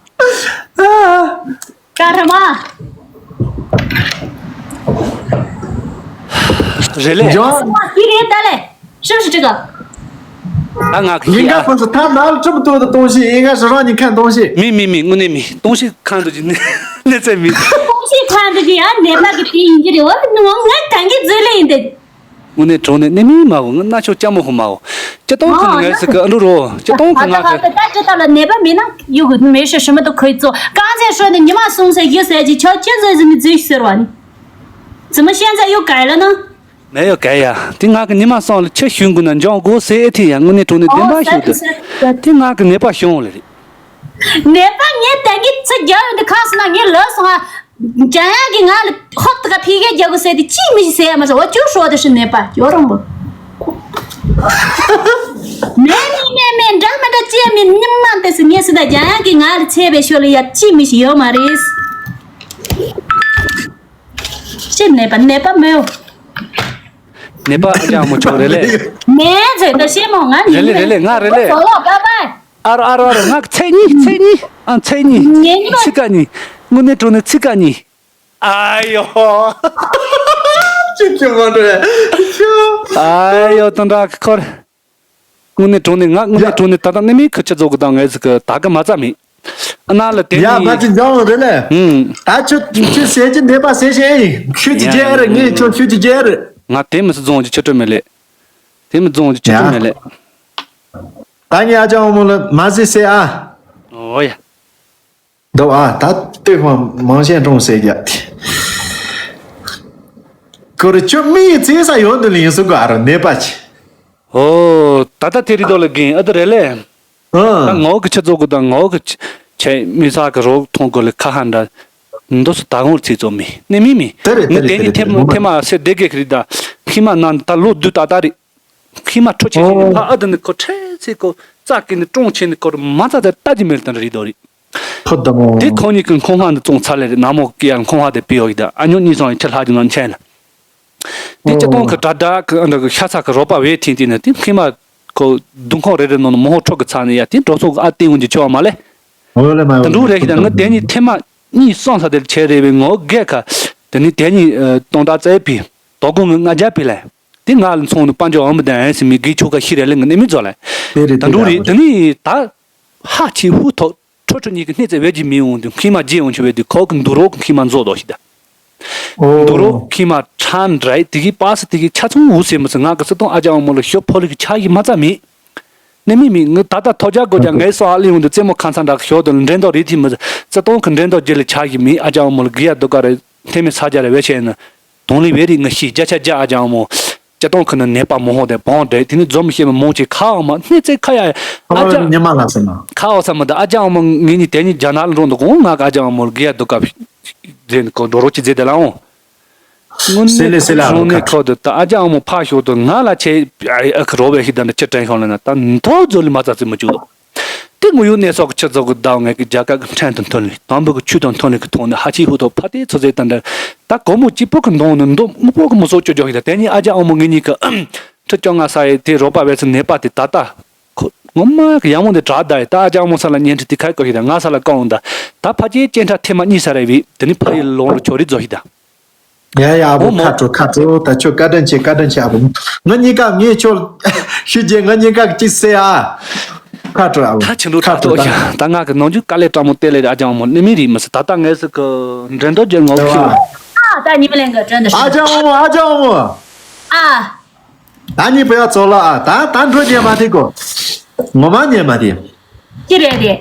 ཀ་ར་མ། རེད་ལེ། འཇམ། མ་ཤི་རེད་ད་ལེ། ཤི་ཤི་ཅི་ག་ད་ང་གི་ཡིན་ག་ཡ། ཕོན་སུ་ཐ་ན་ལ་ཁྲིམས་ཐོག་ཏུ་གཏོང་ཤེས་ཡིན་ག་ཞི་རང་ཉིན་ཁ་གཏོང་ཤེས། མི་མི་མི་དངོས་གནས་མི་གཏོང་ཤེས་ཁང་དུ་ཅི་ནས་གནས་ཚད་མི། གཏོང་ཤེས་ཁང་དུ་ཅི་ཡ་ནད་པ་གི་དེ་ཡིན་གྱི་རེད་བ། ང་ང་གང་གི་རྫུན་ལས་ཡིན་ཏེ། དངོས་གནས་གྲོང་ནས་གནས་མི་མ་གོ། ང་ན་ཆོ་ལྕམ་མོ་ཧོ་མ་གོ། སྤྱི་སྟོང་ཁོ་ནི་ངའི་ཟིག་གི་ཨ་འགྲོ་རོ། སྤྱི་སྟོང་ཁོ་ང་གི། ད་ཅི་ད་ལ་ནད་པ་མིན་ན་ཡོད་གི་མེད་ཤོད་ཤི་མི་ཏོ་ཁོའི་ཚོ་རྐང་རྗེས་ཤོད་ནས་ཉི་མ་སོང་ཟེར་རྒྱུ་ཟེར་གྱི་ཆོ་ཁྱོད་ཚོའི་ཟིན་ནི་རྫུན་ཤི་ཟེར་བ་ནི། ཙི་མ་ཤན་ཚ་ཡོད་ག་ལ་ན། མེད་ཡོད་ག་ཡ། དེ་ང་གི་ཉི་མ་སོང་ལ་ཆུ་ཞུན་དགོས་ན་འཇོང་དགོས་ཟེར་ཨེ་ཐི་ཡ། དངོས་གནས་གྲོང་ནས་བདེན་པ་ཞུ་དུ། དེ་ང་གི་ནད་པ་ཤོང་ལ་རེད། ནད་པ་ངས་དེང་གི་ཚེ་རྒྱལ་ཡོད་འདི་ཁ་སོང་ན་ངས་ལོས་སོང་ང་། འཇམ་དབྱངས་ཀྱིས་ང་ལ་ཧོབ་ཏུ་ཁ་ཕི་གེ་རྒྱག་དགོས་ཟེར་དེ་ཅིས་མི་ཤེས་ཟེར་ཡ་མ་ཟེར་བ་ཅུ་ཧྲོ་དེ་ཧྲི་ནད་པ་ཇོ་རོང་པོ། མེད་མེད་མེད་མེད་འདྲ་མི་འདྲ་ཅི་ཡ་མེད། ཉི་མ་དེ་སུ་ངས་སུ་ད་འཇམ་དབྱངས་ཀྱིས་ང་ལ་ཚེ་བའི་ཤོ་ལ་ཡ་ཅིས་མི་ཤེས་ཡོད་མ་རེད། ཤི་ནད་པ་ནད་པ་མེའོ། ནད་པ་ཨ་ཅག་མོ་ཆོག་རེད་ལེ། ནད་ཟེར་ད་ཤི་མོ་ང་ནི་རེད་ལེ་རེད་ལེ་ང་རེད་ལེ། ཟོ་ལོ་པ་པ། ཨ་རོ་ཨ་རོ་ཨ་རོ་ང་ཚེ་གཉིས་ཚེ་གཉིས་ཨ་ཚེ་གཉིས། ངེད་གཉིས་པ། ཚིག་ཀ་གཉིས། དངོས་གནས་དྲང་གནས་ཚིག་ཀ་གཉིས། ཨ་ཡོ། ཅི་ཅི་མ་འགྲོ་ཡ། ཨ་ཡོ་དོན་དག་གི་ཁོར། དངོས་གནས་དྲང་གནས་ང་དངོས་གནས་དྲང་གནས་ད་ལྟ་གནས་མིན་ཁུ་ཆ་རྫོགས་གི་དང་ངས་ཟིག་གི་ད་གི་མ་རྩ་མེད། ཨ་ན་ལ་དེ་ཡ་ནི་ཕ་ཅི་འཇང་རེད་ལེ། ཨུམ། ད་ཁྱོད་ཁྱོད་ཟས་ཀྱི་ནད་པ་ཟས་ཤེས་ཨེ་ཡིན། ཤུ་ཅི་རྒྱལ་རེད། ངས་ཁྱོད་ཤུ་ཅི་རྒྱལ་རེད། ང་དེ་མི་སྲིད་རྫོང་གི་ཆུ་ཁྲོད་མེད་ལེ། དེ་མི་རྫོང་གི་ཆུ་ཁྲོད་མེད་ལེ། ད་ངས་ཨ་ཅག་འོ་མོ་ལ་མ་ཟས་ཟས་ཨ། ཨོ་ཡ། འདུག་ཨ། ད་ལྟོས་ཧོ་མང་ཤེས་འགྲོང་ཟེར་རྒྱ། ཁོ་རེ་ཁྱོད་མི་ཡི་ཚེ་ས་ཡོད་འདི་ལ་ཡིན་སུ་གོ་ཨ་རོ་ནད་པ་ཆེ། ཨོ། ད་ལྟ་དེ་རི་དོ་ལ་རྒན་ཨ་ད་རེད་ལེ། ཨ། ད་ངའོ་གི་ཆ་ཚོགས་གི་དང་ངའོ་གི་ཆ་མི་ས་གི་རོགས་མཐོང་གོ་ལེ་ཁ་ཧ་འདྲ། འདོ་སུ་ད་ངོར་ཚེ་ཚོ་མི་ནི་མི་མི། དེ་རེད་དེ་ནི་རེད་དེ་དེ་ནི་རེད་ཐེ་མ་ཐེ་མ་སེ་བདེ་གེ་གི་རི་ད། ཁི་མ་ན་ད་ལོ་བདུད་ད་ད་རི། ཁི་མ་ཁྲོ་ཆེ་ཆེ་ནི་ཕ་ཨ་ད་ནི་ཁོ་ཁྲེ་ཚེ་ཁོ་ཙག་གི་ནི་ཀྲོང་ཆེ་ནི་ཁོ་རུ་མ་ཙག་ཙག་ད་ཅི་མེར་ད་རི་དོ་རི། ཕུ་དམ། དེ་ཁོང་གཉིས་ཀྱི་འཁོན་ཧ་འདི་བཙོང་ཚར་ལེ་རེད། ནག་མོ་ཀི་ཡ་འཁོན་ཧ་དེ་པི་ཡོ་ཡི་ད་ཨ་ཉོ་གཉིས་སོང་ཡི་ཁྲི་ལྷག་གི་ནང་ཆེན་ལ། དེ་ཅི་སྟོང་གི་དྲ་དྲ་གི་ཨ་འདྲ་གི་ཤ་ཚ་གི་རོགས་པ་བས་ཐིན་ཏིན་ན་དེ་ཁི་མ་ཁོ་དུང་ཁོང་རེ་རེ་ནང་ནས་མོ་ཧོ་ཁྲོ་གི་ཚ་ནས་ཡ་དེ་འགྲོ་སོང་གི་ཨ་ཏིང་འོན་གྱི་ཆོ་བ་མ་ལེ། འོ་ལེ་མ་ཡོང་དུ་འགྲོ་རེ་ཤི་ད་ང་དེ་ནི་ཐེ་མ་གཉིས་སོང་ས་དེར་ཆེ་རེ་བའི་ངོ་རྒས་ཁ། དེ་ནི་དེ་ནི་སྟོང་དྲ་རྩ་བའི་བི་དོ་དགོང་ང་ང་རྒྱ་བི་ལེ། དེ་ང་ལ་མཚོན་ནས་དཔལ་འབྱོར་འོང་མི་ལྡན་ཨེ་སི་མི་དགེ་ཆོ་ག་ཤི་རེ་ལེ་ང་ནི་མི་ཛོ་ལེ། དེ་རེད་ད་དེ་འགྲོ་རེད་རེད་ད་ནི་ད། ཧ་ཆི་ཧུ་ཐོག་ཁྲོ་ཁྲོ་གཉིས་ཀྱི་སྣེ་ཚེ་བེད་ཀྱི་མི་འོང་དུས་ཁི་མ་རྗེས་འོང་ཆུ་བེད་དུས་ཁོག་གི་འདུག་རོགས་ཀྱི་ཁི་མ་མཛོ་དོ་ཞིག་ད། འདུག་རོགས་ཁི་མ་ཁྲ་འདྲ་དེ་གི་པ་སི་དེ་གི་ཆ་ཚང་འུ་སེ་མི་སི་ང་གི་སི་ཏོང་ཨ་ཅག་འོ་མོ་ལ་ཞོ་ཕོ་ལི་གི་ཆ་ཡི་མ་ཙ་མེད། ནི་མི་མི་ངི་ད་ལྟ་ཐོ་ཅག་གོ་ཅག་ངའི་སོ་ཨ་ལི་འོང་དུས་རྩེ་མོ་ཁང་ཚང་འདྲ་གི་ཞོ་དོ་འདྲེན་དོ་རི་ཐི་མི་སི་སི་ཏོང་གི་འདྲེན་དོ་རྗེས་ལ་ཆ་ཡི་མི་ཨ་ཅག་འོ་མོ་ལ་གི་ཡ་འདུག་ག་རེ་ཐེ་མི་ས་ཅ་རེ་བེ་ཆེ་ནི། དོང་ལི་བེ་རི་ང་ཤི་རྒྱ་ཆ་རྒྱ་ཨ་ཅག་མོ། ཅ་ཏོང་ཁི་ན་ནད་པ་མོ་ཧོ་དེ་བོང་དེ་དེ་ནི་འཛོམས་ཤེས་མ་མོང་ཆེ་ཁ་འོ་མ་སྣེ་རྩེ་ཁ་ཡ་ཨ་ཨ་ཅག་ཉི་མ་ལ་སེ་མ། ཁ་འོ་ས་མ་ད་ཨ་ཅག་མོ་ངེད་གཉིས་དེ་གཉིས་རྒྱ་ནག་ལ་འགྲོ་འདུག་གོང་ང་ག་ཨ་ཅག་མོ་ལ་གི་ཡ་འདུག་ག་ཟེར་ནི་ཁོ་འགྲོ་རོགས་ཅི་ཟེར་དེ་ལ་འོང་། དངོས་སེ་ལེ་སེ་ལ་ཨ་རོ་གནས་ཁ་ཁོ་དུ་ད་ཨ་ཅག་མོ་ཕ་ཤོག་དུ་ང་ལ་ཆེ་ཨ་ཁ་རོ་བའི་ཤི་ད་འདྲ་ཅི་དྲན་ཤོང་ལ་ན་ད་མཐོ་རྫོ་ལི་མ་ཙ་ཙི་མ་བཅུག་དོ། དེ་དངོས་ཡོད་གནས་ཚུལ་གྱི་ཆུ་ཚོད་ཀྱི་ཟླ་བ་ལྔའི་རྒྱལ་ཁབ་ཀྱི་ཁྲིམས་དང་མཐུན་ལས་དང་པོ་གི་ཆོས་དང་མཐུན་ལས་ཀྱི་ཐོག་ནས་ཧ་ཅི་ཧུ་ཐོག་ཕ་དེ་ཚོ་ཚེ་དང་འདྲ་ད་སྒོར་མོ་གཅིག་པོ་གི་འདོང་ནས་མདོ་སྨུག་པོ་གི་མི་སོགས་སྐྱོ་སྐྱོ་ཞིག་ད་དེ་ཉིད་ཨ་ཅག་ཨ་མོ་ངེད་གཉིས་ཀྱི་ཁྲི་བཅོ་ལྔ་ས་ཡི་དེ་རོགས་པ་བས་སུ་ནད་པ་དེ་ད་ལྟ་ཁོ་ངོ་མ་གི་ཡག་མོ་འདི་དྲག་ད་ཡི་ད་ཨ་ཅག་ཨ་མོ་ས་ལ་བརྙན་འཕྲིན་དེ་ཁ་སྐོར་ཞིག་ད་ང་ས་ལ་བཀའ་འོང་ད་ད་ཕ་ཅེ་ཅེ་ཁྲ་ཐེ་མ་གཉིས་ས་རེ་བི་དེ་ནི་ཕ་ཡི་ལོང་རུ་ཆོ་རི་རྫོ་ཞིག་ད། ཡ་ཡ། ཨ་བོ། ཨོ་མོ། ཁ་དྲོ། ཁ་དྲོ། ད་ཁྱོད་བཀའ་དྲིན་ཆེ། བཀའ་དྲིན་ཆེ། ཨ་བོ། ང་གཉིས་ཀ། ངས་ཁྱོད་ཞུ་རྒྱུ། ང་གཉིས་ཀ་གཅིག་ཟེར་ཨ། ཁ་དྲོ། ཨ་བོ། ད་ཆི་འགྲོ། ཁ་ད་དྲོ། ལྟོ་ད། ཡ། ད་ང་གི་ནང་རྒྱུ་དཀའ་ལས་དྲག་མོ་དེ་ལས། ཨ་ཅག་ཨ་མོ་ནི་མི་རིག་མི་སྲིད། ད་ལྟ་ངས་སུ་གི་འགྲན་ཟླ་རྒྱུ་ངོ་ཤེས། ཨ། ད་ཉི་མ་ལན་གི་དྲན་དུ། ཨ་ཅག་ཨ་མོ། ཨ་ཅག་ཨ་མོ། ཨ། ད་ནི་བུ་ཡ་ཚོ་ལ་ཨ། ད་ད་འགྲོ་ཉན་མ་དེ་གོ། ངོ་མ་ཉན་མ་དེ། ཅི་རེད་དེ།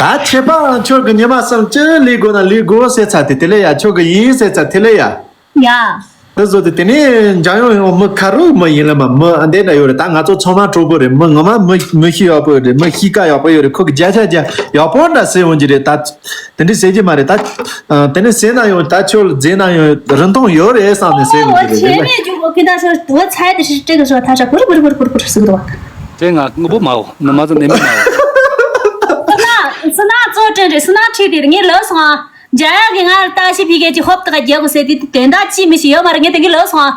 ད་ཁྱེད་པ་ཁྱོད་ཀྱི་ཉི་མ་གསུམ་ཅི་ལས་དགོས་ན་ལས་དགོས་ཟེར་ཚར་དེ་དེ་ལས་ཡ། ཁྱོད་ཀྱི་ཡིན་ཟེར་ཚར་དེ་ལས་ཡ། ཡ། དེ་བཟོ་དེ་དེ་ནས་འཇམ་དབྱངས་ཡང་མི་ཁ་རུ་མི་ཡིན་ལ་མ། མི་ཨ་འདྲ་འདྲ་ཡོད་རེད། ད་ང་ཚོ་ཚང་མ་གྲོགས་པོ་རེད། མི་ངོ་མ་མི་མི་གཤིས་ཡག་པོ་རེད། མི་གཤིས་ཀ་ཡག་པོ་ཡོད་རེད། ཁོ་གི་བརྒྱ་ཆ་བརྒྱ་ཡག་པོ་འདྲ་ཟེར་འོང་གི་རེད། ད་དེ་འདྲ་ཟེར་གྱི་མ་རེད། ད་དེ་འདྲ་ཟེར་ན་ཡང་ད་ཁྱོད་ལ་ཟེར་ན་ཡང་རིན་ཐང་ཡོད་རེད་བསམ་ནས་ཟེར་འོང་གི་རེད། ཁྱེད་ལ་ནས་ཇུ་གོ་ཁི་ད་ཤོ་དུ་ཚའི་དེ་ཤི་སྤྲད་དུ་ཤོ་ཐ་ཤ་ཀུ་རུ་ཀུ་རུ་ཀུ་རུ་ཀུ་རུ་ཟུག་གི་འདུག་བ། དེ་ང་དངོས་པོ་མའོ། ནི་མ་ཚོ་ནི་མི་མའོ། སུ་ན་སུ་ན་གཙོ་དྲན་རེད། སུ་ན་ཁྲིད་དེ་ངས་ལོས་སོང་ཨ། འཇའ་ཡག་གི་ང་ལ་ལྟ་ཞིབ་བྱེད་མཁན་གྱི་ཧོབ་ཏེ་ག་རྒྱག་དགོས་ཟེར་དེ་དེ་དོན་དག་ཅི་མི་ཤེས་ཡོད་མ་རེད། ངས་དེ་གི་ལོས་སོང་ཨ།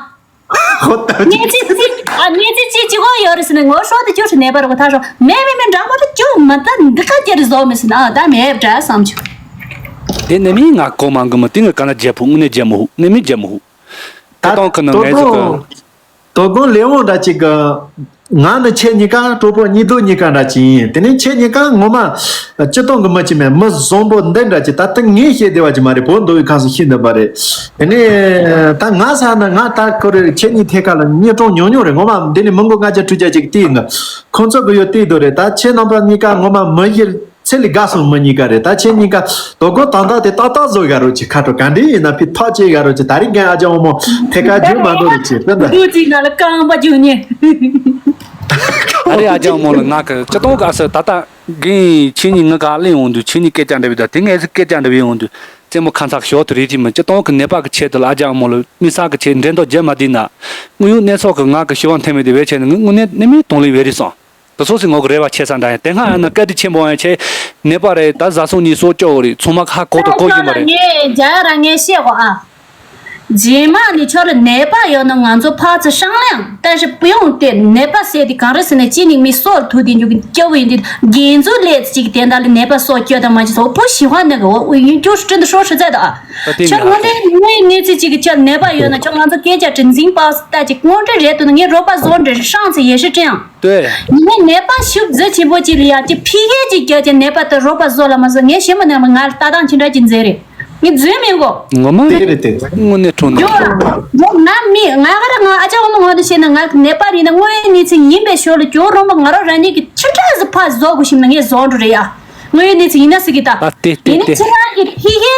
ཧོ་ད་ཅི། ངས་ཅི་ཅི་ཨ་ངས་ཅི་ཅི་ཅི་གོ་ཡོད་རེད་ཟེར་ནས་ངོ་ཤོག་དེ་ཅུ་ཧྲི་ནས་པར་གོ་ཐག་ཤོག་མེ་མེ་མེ་འདྲ་མོ་དེ་ཅུ་མ་ད་འདི་ཁ་རྒྱ་རི་བཟོ་མི་ཟེར་ན་ཨ་ད་མེ་འདྲ་བསམ་ཆུ། དེ་ནི་མི་ང་གོ་མ་གི་མི་དེ་ངི་ཀ་ན་རྒྱལ་པོ་དངོས་གནས་རྒྱལ་མོ་ཧུ་ནི་མི་རྒྱལ་མོ་ཧུ། ད་དེ་དང་ཁི་ནི་དོ་ངས་ཟིག་གི། དོ་དགོང་ལས་འོང་འདྲ་ཅིག་གི། ང་ནི་ཁྱེད་གཉིས་ཀ་གྲོགས་པོ་གཉིས་དོ་གཉིས་ཀ་འདྲ་ཅིག་ཡིན། དེ་ནས་ཁྱེད་གཉིས་ཀ་ངོ་མ་སྤྱི་བཏང་གི་མི་ཅིག་མེད། མི་བཟང་པོ་འདི་འདྲ་ཅིག་ད་ལྟ་ངས་བཤད་བདེ་བ་ཅིག་མ་རེད། བོད་མདོ་དབུས་ཁམས་སུ་ཤེས་འདོད་པ་རེད། དེ་ནས་ད་ང་ས་ན་ང་ད་ཁོ་རེ་ཁྱེད་གཉིས་ཐད་ཀ་ལ་གཉིས་གྲོང་ཉུང་ཉུང་རེད། ངོ་མ་འདི་ནས་མི་མགོ་ལྔ་བརྒྱ་དྲུག་བརྒྱ་ཅིག་བལྟས་ཡིན་གི། ཁོང་ཚོ་གི་ཡོད་བལྟས་འདུག་རེད། ད་ཁྱེད་རྣམ་པ་གཉིས་ཀ་ངོ་མ་མི་ཡིར། ཚེ་ལས་དགའ་སོང་མི་གཉིས་ཀ་རེད། ད་ཁྱེད་གཉིས་ཀ་དོ་དགོང་དང་ཐོག་དེ་ཏག་ཏག་བཟོ་དགའ་རོགས་བྱེད། ཁ་དྲོ་ག་འདྲ་ཡིན་ན་ཕི་ཐག་བཅད་དགའ་རོགས་བྱེད། ད་རིང་གན་ཨ་ཅག་འོ་མོ་ཐད་ཀ་རྒྱུ་མ་འདོར་རོགས་བྱེད། ད་ད་འདུག་ཅིག་ང་ལ་རྐང་པ་རྒྱུ་ཉེ། ཨ་རེ་ཨ་ཅག་འོ་མོ་ལ་ང་གི་སྤྱི་བཏང་གི་ཨ་སི་ད་ལྟ་གིན་ཁྱེད་གཉིས་ངི་ག་གླེང་འོང་དུས་ཁྱེད་གཉིས་སྐད་ཆ་འདྲ་བའི་ད་དེ་ངས་སི་སྐད་ཆ་འདྲ་བའི་འོང་དུས་རྩེད་མོ་ཁ་མཚར་ཞོག་ཏུ་རེད་དེ་མི་སྤྱི་བཏང་གི་ནད་པ་གི་ཆེད་དུ་ལ་ཨ་ཅག་འོ་མོ་ལ་དམིགས་བསལ་གི་ཆེད་འགྲན་ཟླ་རྒྱག་མ་བསྡད་ན་དངོས་ཡོད་གནས་ཚུལ་གི་ང་གི་ཤི་བ་འཐེན་མི་དེ་བས་ཆེ་ནི་ངི་དངོས་གནས་གནས་མིན་གཏོང་ལེ་བས་རེད་སོང་། དེ་སོ་སོའི་ངོ་གི་རེ་བ་ཆེ་ས་འདྲ་ཡང་དེ་སྔ་ཡང་ན་བཀའ་དྲིན་ཆེན་པོ་ཡང་ཆེ། ནད་པ་རེད། ད་བཟའ་སོང་གཉིས་སོ་སྐྱོ་བོ་རེད། ཚང་མ་ཁ་ཁོག་ཏུ་ཁོག་གི་མ་རེད། ངས་རྒྱ་ཡ་ར་ངས་བཤད་གོ་ཨ། རྗེས་མ་ནི་ཁྱོད་ལ་ནད་པ་ཡོད་ན་ང་ཚོ་ཕར་ཚུར་ཧྲང་ལེང་ལྟ་ཞིབ་སྤུ་ཡོང་སྟེ་ནད་པ་ཟེར་དེ་གང་རེད་ཟེར་ན་གཅིག་ནི་མི་སོར་ཐུག་དེ་འཇུག་གི་སྐྱོ་བོ་ཡིན་དེ་རྒན་ཚོ་ལས་ཅིག་དེ་འདྲ་ལ་ནད་པ་སོ་སྐྱོ་དང་མ་ཅི་སོ་པོ་ཞི་བ་ནི་གི་འོ་ཡིན་སྐྱོ་སྤྲིན་དུ་ཧྲོ་ཧྲི་ཚད་དང་ཨ། ད་དེ་ཁྱོད་ངོ་འདྲེ་ངོས་གནས་ཚུལ་ཅིག་གི་ཁྱོད་ནད་པ་ཡོད་ན་ཁྱོད་ང་ཚོ་སྐད་ཆ་དྲི་འཛིན་པ་ལྟ་ཅིག་དངོས་འབྲེལ་རེད་འདུག་ན་ངས་རོགས་པ་བཟོ་འདྲི་ཧྲང་ཚེ་ཡེ་ཧྲི་ཀྲེང་། ལྟོས། ཡིན་ནའི་ནད་པ་ཤུགས་རྫི་ཆེན་པོ་ཅིག་ལ་ཡ་ཅི་ཕི་ཧེ་ཅིག་རྒྱག་ཅིག་ནད་པ་དེ་རོགས་པ་བཟོ་ལ་མ་བཟོ་ངས་ཞེ་མ་ནས་མ་ང་ལ་ལྟ་སྟངས་ཅི་འདྲ་ཅིག་མཛད་རེད། ངས་རྫུན་མིན་གོ། ངོ་མ་དེ་རེད་དེ། དངོས་གནས་ཁྲོ་ནས། ཡོ་ཡོ་ང་མི་ང་ག་ར་ང་ཨ་ཅག་འོ་མ་ངོ་དུ་བཤད་ན་ང་ནད་པ་རེད་ན་དངོས་ཡོད་གནས་ཚུལ་ཡིན་པའི་ཞོར་ལ་ཇོ་རོང་པ་ང་རོ་ར་ནི་གི་ཆི་འདྲ་ཟི་ཕ་བཟོ་དགོས་ཤིམ་ན་ངས་བཟོ་འགྲོ་རེད་ཡ། དངོས་ཡོད་གནས་ཚུལ་ཡིན་ན་སི་གི་ད། ཨ་ཏེ་ཏེ་ཡིན་ནི་ཏེ། ཁྱེད་རང་གི་ཕི་ཧེ།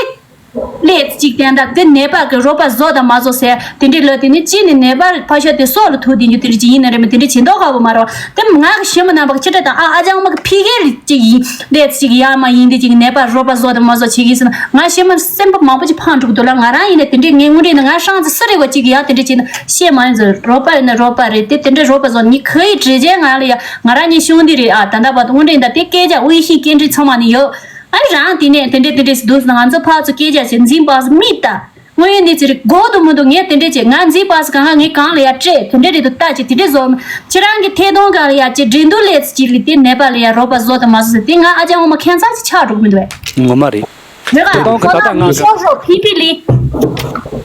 ལས་ཅིག་དེ་འདྲ་དེ་ནད་པ་གི་རོགས་པ་བཟོ་དང་མ་བཟོ་ཟེར་དེ་འདྲའི་ལོ་དེ་ནི་ཅི་ནི་ནད་པ་ཕ་ཤོད་དེ་སྲོག་ལ་ཐུག་དེ་འཇུ་དེ་རིགས་ཅིག་ཡིན་ན་རེད་མ་དེ་འདྲའི་བྱེད་མདོག་ཁ་བོ་མ་རོ། དེ་ང་གི་ཞི་མོ་རྣམ་པ་གི་ཅི་འདྲ་དང་ཨ་ཨ་ཅག་མ་གི་ཕི་གེ་ལི་ཅིག་ཡིན་ལས་ཅིག་ཡ་མ་ཡིན་དེ་ཅིག་ནད་པ་རོགས་པ་བཟོ་དང་མ་བཟོ་བྱེད་གི་ཟེར་ན་ང་ཞི་མོ་སེམས་པ་མང་པོ་ཅིག་ཕངས་འགྲོ་གི་འདུག་ལ་ང་རང་ཡིན་ན་དེ་འདྲའི་ངའི་དངོས་འབྲེལ་ནི་ང་ཧྲང་ཙི་སི་རེ་བ་ཅིག་ཡ་དེ་འདྲའི་ཅིག་ན་ཤེས་མ་ཡིན་ཟེར་རོགས་པ་ཡིན་ན་རོགས་པ་རེད་དེ་དེ་འདྲའི་རོགས་པ་བཟོ་ནི་ཁ་ཡི་བྲེལ་བྱེད་ང་ལ་ཡ་ང་རང་ཉིད་ཤོང་དེ་རེད་ཨ་ད་ལྟ་བར་དུ་དངོས་འབྲེལ་ད་དེ་སྐད་ཆ་དབུས་ཤིང་སྐད་འདྲི་ཚང་མ་ནི་ཡོད། ཨ་རང་དེ་ནས་དེ་འདྲས་དེ་འདྲས་སུ་འདུག་ཟེར་ང་ཚོ་ཕར་ཚུར་སྐད་ཆ་བྱེད་འཛིན་པ་སུ་མིག་ལྟ། དངོས་ཡོད་གནས་ཚུལ་རེད་དགོས་འདུག་མི་འདུག་ངས་དེ་འདྲས་བྱེད་ང་འཛིན་པ་སུ་གང་ང་ངས་གང་ལ་ཡ་སྤྲད་དེ་འདྲས་རེད་འདུག་ལྟ་བྱེད་དེ་འདྲས་བཟོ། ཁྱེད་རང་གི་ཐད་གཏོང་གང་ལ་ཡ་བྱེད་འགྲན་བསྡུར་ལས་ཚུལ་གཅིག་ལས་དེ་ནད་པ་ལ་ཡ་རོགས་པ་བཟོ་དང་མ་བཟོ་ཟེར་དེ་ང་ཨ་ཅག་འོ་མ་ཁྱད་མཚར་ཅིག་ཆགས་འགྲོ་གི་མི་འདུག་བས། ངོ་མ་རེད། རེད་ག་ཐད་གཏོང་གི་ད་ལྟ་ང་གི་ཤོག་ཤོག་ཕི་ཕི་ལི།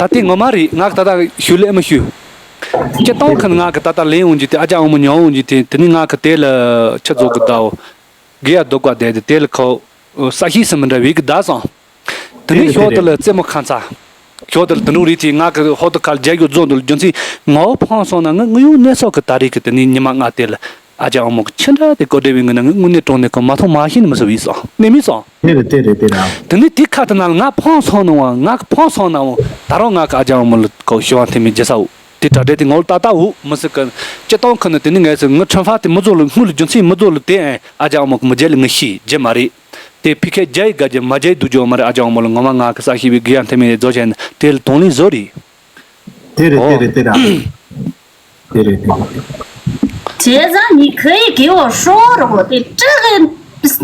ད་དེ་ངོ་མ་རེད་ང་གི་ད་ལྟ་ཞུ་ལས་མི་ཞུ། སྤྱི་བཏང་ཁན་ང་གི་ད་ལྟ་ལེན་འོང་རྒྱུ་དེ་ཨ་ཅག་འོ་མ་ཉོ་འོང་རྒྱུ་དེ་དེ་ནི་ང་གི་དེ་ལ་ཆ་རྫོགས་གི་ད་འོ། དགེ་ཡ་སྡུག་པ་བསྡད་དེ་དེ་ལ་ཁོ་ས་གཤིས་སུ་མི་འདྲ་བའི་གི་བདག་སོང་། དེ་ནས་ཞོར་དུ་ལ་རྩེད་མོ་ཁ་མཚར། ཞོར་དུ་ལ་དུ་ནུ་རིག་དེ་ང་གི་ཧོ་ཏུ་ཁ་ལ་རྒྱ་གི་རྫོང་དུ་ལ་རྒྱུ་མཚན་ངའོ་ཕང་སོང་ན་ང་ངུ་ཡུ་གནས་སོགས་ཀྱི་ད་རེས་ཀྱི་དེ་ནས་ཉི་མ་ལྔ་དེ་ལ་ཨ་ཅག་ཨ་མོ་གི་ཆི་འདྲ་དེ་གོ་བདེ་བའི་ངུ་ན་ངུ་དངོས་གནས་དྲང་གནས་ཁོ་མ་མཐོང་མ་ཤེས་ནི་མི་སུ་བས་སོང་གནས་མི་སོང་། དེ་རེད་དེ་རེད་དེ་རེད། དེ་ནས་དེ་ཁ་དུ་ན་ལ་ང་ཕང་སོང་ནོ་བ་ང་གི་ཕང་སོང་ན་འོ་ད་རུང་ང་གི་ཨ་ཅག་ཨ་མོ་ལ་ཁོ་ཞུ་བ་འཐེན་མི་རྒྱུ་ས་འོ། དེ་དྲ་སྦྲེལ་དེ་ངོ་ལ་ཏག་ཏག་འུ་མི་སྲིད་གི། སྤྱི་བཏང་ཁུ་ནི་དེ་ནི་ངས་ཟེར་ངི་ཁྲིམས་ཧྥ་དེ་མི་ཚོ་ལ་དངུལ་ལ་རྒྱུ་མཚན་མི་ཚོ་ལ་དེ་ཨེ་ཨ་ཅག་ཨ་མོ་གི་མི་རྒྱལ་ལ་ངི་ཤི་རྒྱུ་མ་རེད། དེ་ཕི་ཁའི་རྒྱ་ཡི་དགའ་རྒྱུ་མ་རྒྱལ་སྡུག་རྒྱུ་མ་རེད། ཨ་ཅག་ཨ་མོ་ལ་ངོ་མ་ང་གི་ས་ཤི་བའི་གི་ཡང་ཐེ་མི་རེ་རྫོ་ཆེན་དེ་ལ་དོང་ལི་བཟོ་རེད། དེ་རེད་དེ་རེད་དེ་རེད། དེ་རེད་དེ་རེད། བྱས་ཙང་ནི་ཁ་ཡི་གི་འོ་ཧྲོ་རོ་དེ་སྤྲེག་གི་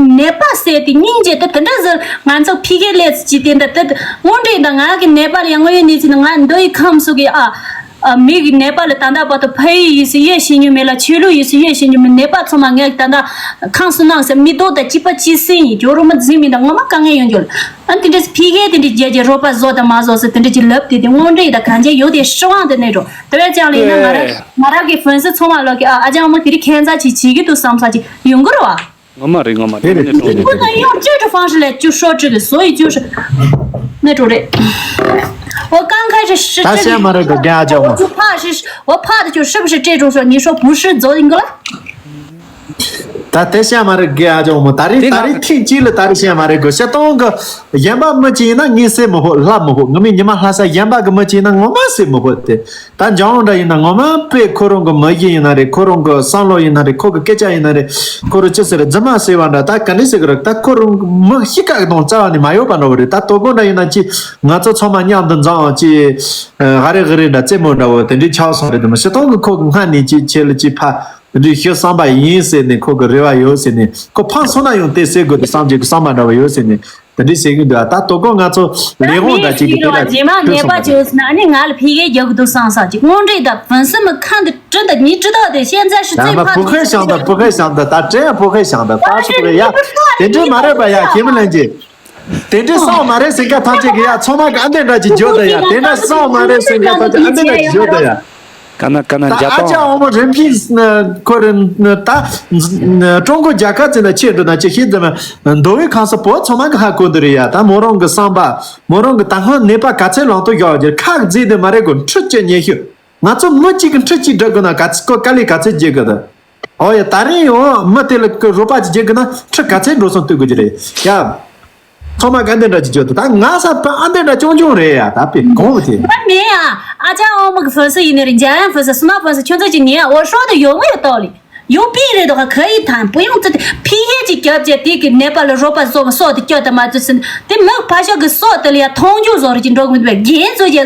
ནད་པ་ཟེར་དེ་སྙིང་རྗེ་དེ་དེ་འདྲ་ཟེར་ང་ཚོ་ཕི་གེ་ལས་ཅི་དེ་འདྲ་དེ་དངོས་འབྲེལ་དང་ང་གི་ནད་པ་ལ་ཡང་དངོས་ཡོད་གནས་ཚུལ་ནི་ང་མདོ་ཡི་ཁམས་སུ་གི་ཨ། ཨ། མི་གི་ནད་པ་ལ་ད་ལྟ་བར་དུ་ཕ་ཡུལ་ཡིན་ཟེར་ཡོད་ཤེས་ཉེན་མེད་ལ། ཆོས་ལུགས་ཡིན་ཟེར་ཡོད་ཤེས་ཉེན་མེད། ནད་པ་ཚང་མ་ངས་ད་ལྟ་ཁམས་སུ་སྣང་ཟེར། མི་ལྡོག་དང་གཅིག་པ་གཅིག་སེམས་ཡིན། ཇོ་རུ་མ་རྫུན་མིན་དང་ངོ་མ་དཀའ་ངལ་ཡོང་རྒྱུ་ལ། ཨ། དེ་འདྲས་ཕི་གེ་དེ་འདྲས་རྒྱལ་གྱི་རོགས་པ་བཟོ་དང་མ་བཟོ་ཟེར་དེ་འདྲས་ཀྱི་ལབ་དེ་དེ་དངོས་འབྲེལ་ཡིན་ད། གང་ཅི་ཡོད་དེ་སྲིད་དབང་དེ་གནས་འགྲོ། དེ་བས་ཀྱང་ལས་ན་ང་ར་ཨེ། ང་ར་གི་ཧྥན་སི་ཚང་མ་ལོག་གི། ཨ། ཨ་ཅག་མོ་དེ་རིང་ཁྱད་མཚར་ཅིག་བྱེད་ཀྱི་འདུག་བསམ་ས་ཅིག་ཡོང་གི་རེད་བ། ངོ་མ་རེད། ངོ་མ་རེད། དེ་རེད། དངོས་གནས་དེ་དྲང་པོ་རེད། རེད། 不能用这种方式来就说这个，所以就是那种的。我刚开始是这个。我刚开始是这个。我刚开始是这个。 我就怕是，我怕的就是不是这种说，你说不是走你过来。 ད་དེ་བཤད་མ་རེད་དགེ། ཨ་ཅག་མོ་ད་རེས་དེ་ད་རེས་ང་ཐེངས་གཅིག་ལ་ད་རེས་བཤད་མ་རེད་དགོས། སྤྱིར་བཏང་གི་གཞན་པ་མི་གཅིག་ཡིན་ན་ངས་ཟེར་མི་ཕོད། ལབ་མི་ཕོད། ངའི་མི་ཉི་མ་ལྷ་ས་གཞན་པ་གི་མི་གཅིག་ཡིན་ན་ངོ་མ་ཟེར་མི་ཕོད་དེ། ད་འཇང་དབང་འདྲ་ཡིན་ན་ངོ་མ་དཔེ་ཁོ་རང་གི་མི་གཞི་ཡིན་ན་རེད། ཁོ་རང་གི་བསམ་བློ་ཡིན་ན་རེད། ཁོ་གི་སྐད་ཆ་ཡིན་ན་རེད། ཁོ་རང་ཅི་ཟེར་རེད། རྫུན་མ་ཟེར་བ་འདྲ། ད་ག་འདྲ་ཟེར་གི་རེད། ད་ཁོ་རང་མི་གཤིས་ཀ་གི་དང་རྩ་བ་ནས་མ་ཡོད་པ་འདྲ་བོ་རེད། ད་དོ་དགོང་འདྲ་ཡིན་ན་ཅི་ང་ཚོ་ཚང་མ་མཉམ་དུ་འཛོམས་ཅི་ཧ་རེ་གི་རེ་འདྲ་རྩེད་མོ་འདྲ་བོ་དེ་འདྲའི་ཆགས་སོང་རེད། དེ་མི་སྤྱིར་བཏང་གི་ཁོ་གི་སྔ་ནས་ཅི་ཁྱེད་ལ་ཅི་ཕ་དེ་འདྲའི་ཞུ་བསམ་པ་ཡིན་ཟེར་ནས། ཁོ་གི་རེ་བ་ཡོད་ཟེར་ནས། ཁོ་ཕངས་སོང་ན་ཡང་དེ་ཟེར་དགོས་དེ་བསམ་གྱི་བསམ་པ་འདྲ་བོ་ཡོད་ཟེར་ནས། དེ་འདྲའི་ཟེར་གྱི་འདུག་ད་དོ་དགོང་ང་ཚོ་ལས་དབང་འདྲ་ཅིག་གི་དེ་ལ་རྗེས་མ་ཐོས་ནད་པ་སོང་བ་རེད། བྱོས་ཟིན་ན་ཨ་ནི་ང་ལ་ཕི་གེ་རྒྱག་གི་འདུག་བསམ་ས་ཅིག་དངོས་འབྲེལ་དང་བོན་སྲིད་མི་ཁ་འདི་དྲི་ད་ཉིད་དྲི་ད་དེ་ཤན་ཚ་ཤི་ད་ཚེ་ཕ་ཕུ་ཁའི་ཞང་ད་ཕུ་ཁའི་ཞང་ད་ད་དྲན་ཕུ་ཁའི་ཞང་ད་ད་ཕུ་ཁའི་ཡ། དེ་འདྲའི་མ་རེད་པ་ཡ། ཁྱེད་མི་ལན་གྱི་དེ་འདྲའི་སང་མ་རེད་ཟེར་མཁན་ཐམས་ཅད་ཀྱི་ཡ། ཚང་མ་གི་ཨ་འདྲ་འདྲ་ཅིག་བརྗོད་ད་ཡ། དེ་འདྲ་སང་མ་རེད་ཟེར་མཁན་ཐམས་ཅད་ཨ་འདྲ་འདྲ་ཅིག་བརྗོད་ད་ཡ། ག་ན་ག་ན་ད་རྒྱ་ཨ་ཅག་དབང་མོ་རིན་ཕིན་ཁོ་རེ་ད་ཀྲུང་གོ་རྒྱལ་ཁབ་ཅིག་ན་ཆེད་འགྲོ་ན་ཅི་ཤེས་ཙམ་མདོ་དབུས་ཁམས་གསུམ་བོད་ཚང་མ་གི་ཧ་གོ་འདི་རེད་ཡ། ད་མོ་རང་གི་བསམ་པ། མོ་རང་གི་ད་སྔོན་ནད་པ་ག་ཚད་ལང་དུ་བཞག་རྒྱུ་ཁག་རྫས་དེ་མ་རེད་གོ། འཕྲུལ་གྱི་ཉེ་ཤོས། ང་ཚོ་མི་གཅིག་གི་འཕྲུལ་གཅིག་སྒྲིག་དགོས་ན་ག་ཚོད་ཀོ་དཀའ་ལས་ག་ཚོད་རྒྱག་དགོས་དང་། ཨོ་ཡ། ད་རིང་ཡང་མི་དེ་ལ་གི་རོགས་པ་ཅིག་རྒྱག་དགོས་ན་འཕྲུལ་ག་ཚད་འགྲོ་སོང་གཏོང་དགོས་ཀྱི་རེད་ཡ། ཚང་མ་ག་འདྲ་འདྲ་ཅིག་བརྗོད་དང་། ད་ང་ས་ཕ་ཨ་འདྲ་འདྲ་ཅུང་ཅུང་རེད་ཡ། ད་དཔེ་གོང་དེ། ད་མེད་ཡ། ཨ་ཅག་ཨོ་མ་གི་ཧྥུན་སི་ཡིན་ནི་རེད། འཇམ་དབྱངས་ཧྥུན་སི། སི་མ་ཧྥུན་སི། ཁྱོད་ཚོ་ཅིག་ཉན་ཡ། འོ་ཧྲོ་དེ་ཡོང་གི་ཡོད་ཏོ་ལི། ཡོང་པི་རེད་དོ། ཁ་ཁ་ཡི་ཐང་པོ་ཡོང་ཚུལ་དེ་ཕི་ཧེ་ཅིག་རྒྱབ་བྱས་དེ་གི་ནད་པ་ལ་རོགས་པ་བཟོ་བ་སོགས་དེ་སྐྱོ་དང་མ་བཅོས་ཟིན་དེ་མི་ཕ་ཤག་གི་སོགས་དེ་ལ་ཡ་མཐོང་ཆུང་བཟོ་རེ་ཅིག་འགྲོ་གི་མི་འདུག་རྒན་ཚོ་ཡ་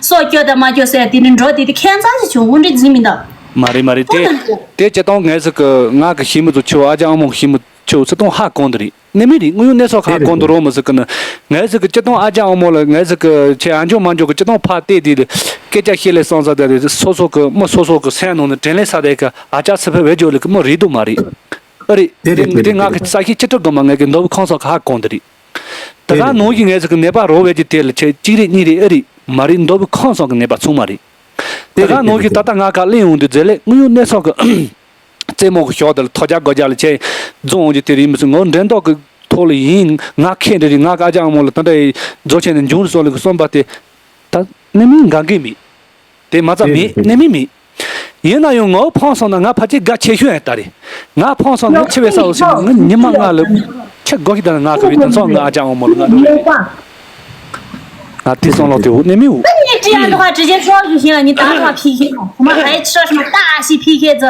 སོགས་སྐྱོ་དང་མ་སྐྱོ་ཟེར་ཡ་དེ་ནི་འགྲོ་དེ་དེ་ཁྱད་མཚར་ཞིག་བྱུང་། འོ་འདྲ་རྫུན་མིན་ད། མ་རེད་མ་རེད། དེ་དེ་སྤྱིར་བཏང་ངས་ཟིག་གི་ང་གི་ཤི་མི་ཚོ་ཆུ་ཨ་ཅག་ཨ་མོ་གི་ཤི་མི་ཆུ་སྤྱིར་བཏང་ཧ་གོ་འདི་རེད། ནི་མི་རེད། དངོས་ཡོད་གནས་ཚུལ་ཁ་གོང་དུ་རོགས་མི་ཟིག་གི་ནི། ངས་ཟིག་གི་སྤྱིར་བཏང་ཨ་ཅག་ཨ་མོ་ལ་ངས་ཟིག་གི་ཆེ་ཨ་འཇོག་མ་འཇོག་གི་སྤྱིར་བཏང་ཕ་བལྟས་དེ་སྐད་ཆ་བཤད་ལས་སང་ས་དེ་རེད། སོ་སོ་གི་མི་སོ་སོ་གི་སེམས་ནང་ནས་དྲན་ལས་ས་དེ་གི་ཨ་ཅག་སི་ཕི་བེད་སྦྱོར་ལས་གི་མི་རེད་དོ་མ་རེད། ཨ་རེད། དེ་རེད། དེ་དེ་དེ་ང་གི་ས་ཤི་ཅི་སྤྲུལ་དོ་མ་ངས་གི་མདོ་དབུས་ཁམས་གསུམ་ཁ་གོང་དེ་རེད། དེ་དེ་ག་རེད། ནང་གི་ངས་ཟིག་གི་ནད་པ་རོགས་བེད་ཀྱི་དེ་ལ་ཆེ་གཅིག་རེད་གཉིས་རེད། ཨ་རེད། མ་རེད། མདོ་དབུས་ཁམས་གསུམ་གི་ནད་པ་ཚང་མ་རེད། དེ་དེ་ག་རེད། དེ་ནང་གི་ད་ལྟ་ང་ག་གླེང་ཡོང་དུས་རྫས་ལས་དངོས་ཡོད་གནས་ཚུལ་གི་རྩེད་མོ་གི་ཞོག་དེ་ལ་ཐོ་རྒྱག་སྒོ་རྒྱག་ལ་ཆེ་རྫོང་འོང་རྒྱུ་དེ་རེད་མི་སྲིད། ངོ་འགྲན་ཟླ་གི་ཐོག་ལ་ཡིན། ང་ཁེ་འདྲ་རེད། ང་ག་ཅག་མོ་ལ་ད་འདྲ་རྫོགས་ཆེན་ནས་འབྱུང་རུ་སོགས་ལ་གི་གསུངས་པ་དེ་ད་ནི་མིན་འགང་གི་མེད། དེ་མ་རྩ་མེད། ནི་མིན་མེད། ཡིན་ན་ཡང་ངོ་ཕངས་སོང་ན་ང་ཕལ་ཆེར་དགའ་ཆེ་ཤོས་ཡང་ད་རེད། ང་ཕངས་སོང་ན་ཆེ་བའི་ས་འོ་སི་ང་ཉི་མ་ང་ལ་ཁྱེད་སྒོ་ཤི་ད་ང་གི་བའི་དང་ཚོགས་ང་ཨ་ཅག་མོ་ལ་ང་འགྲོ་རེད། ང་དེ་སོང་ལོག་དེ་འོ་ནི་མི་འོ། 那你这样的话，直接说就行了。你打电话P K嘛，我们还说什么大戏P K这？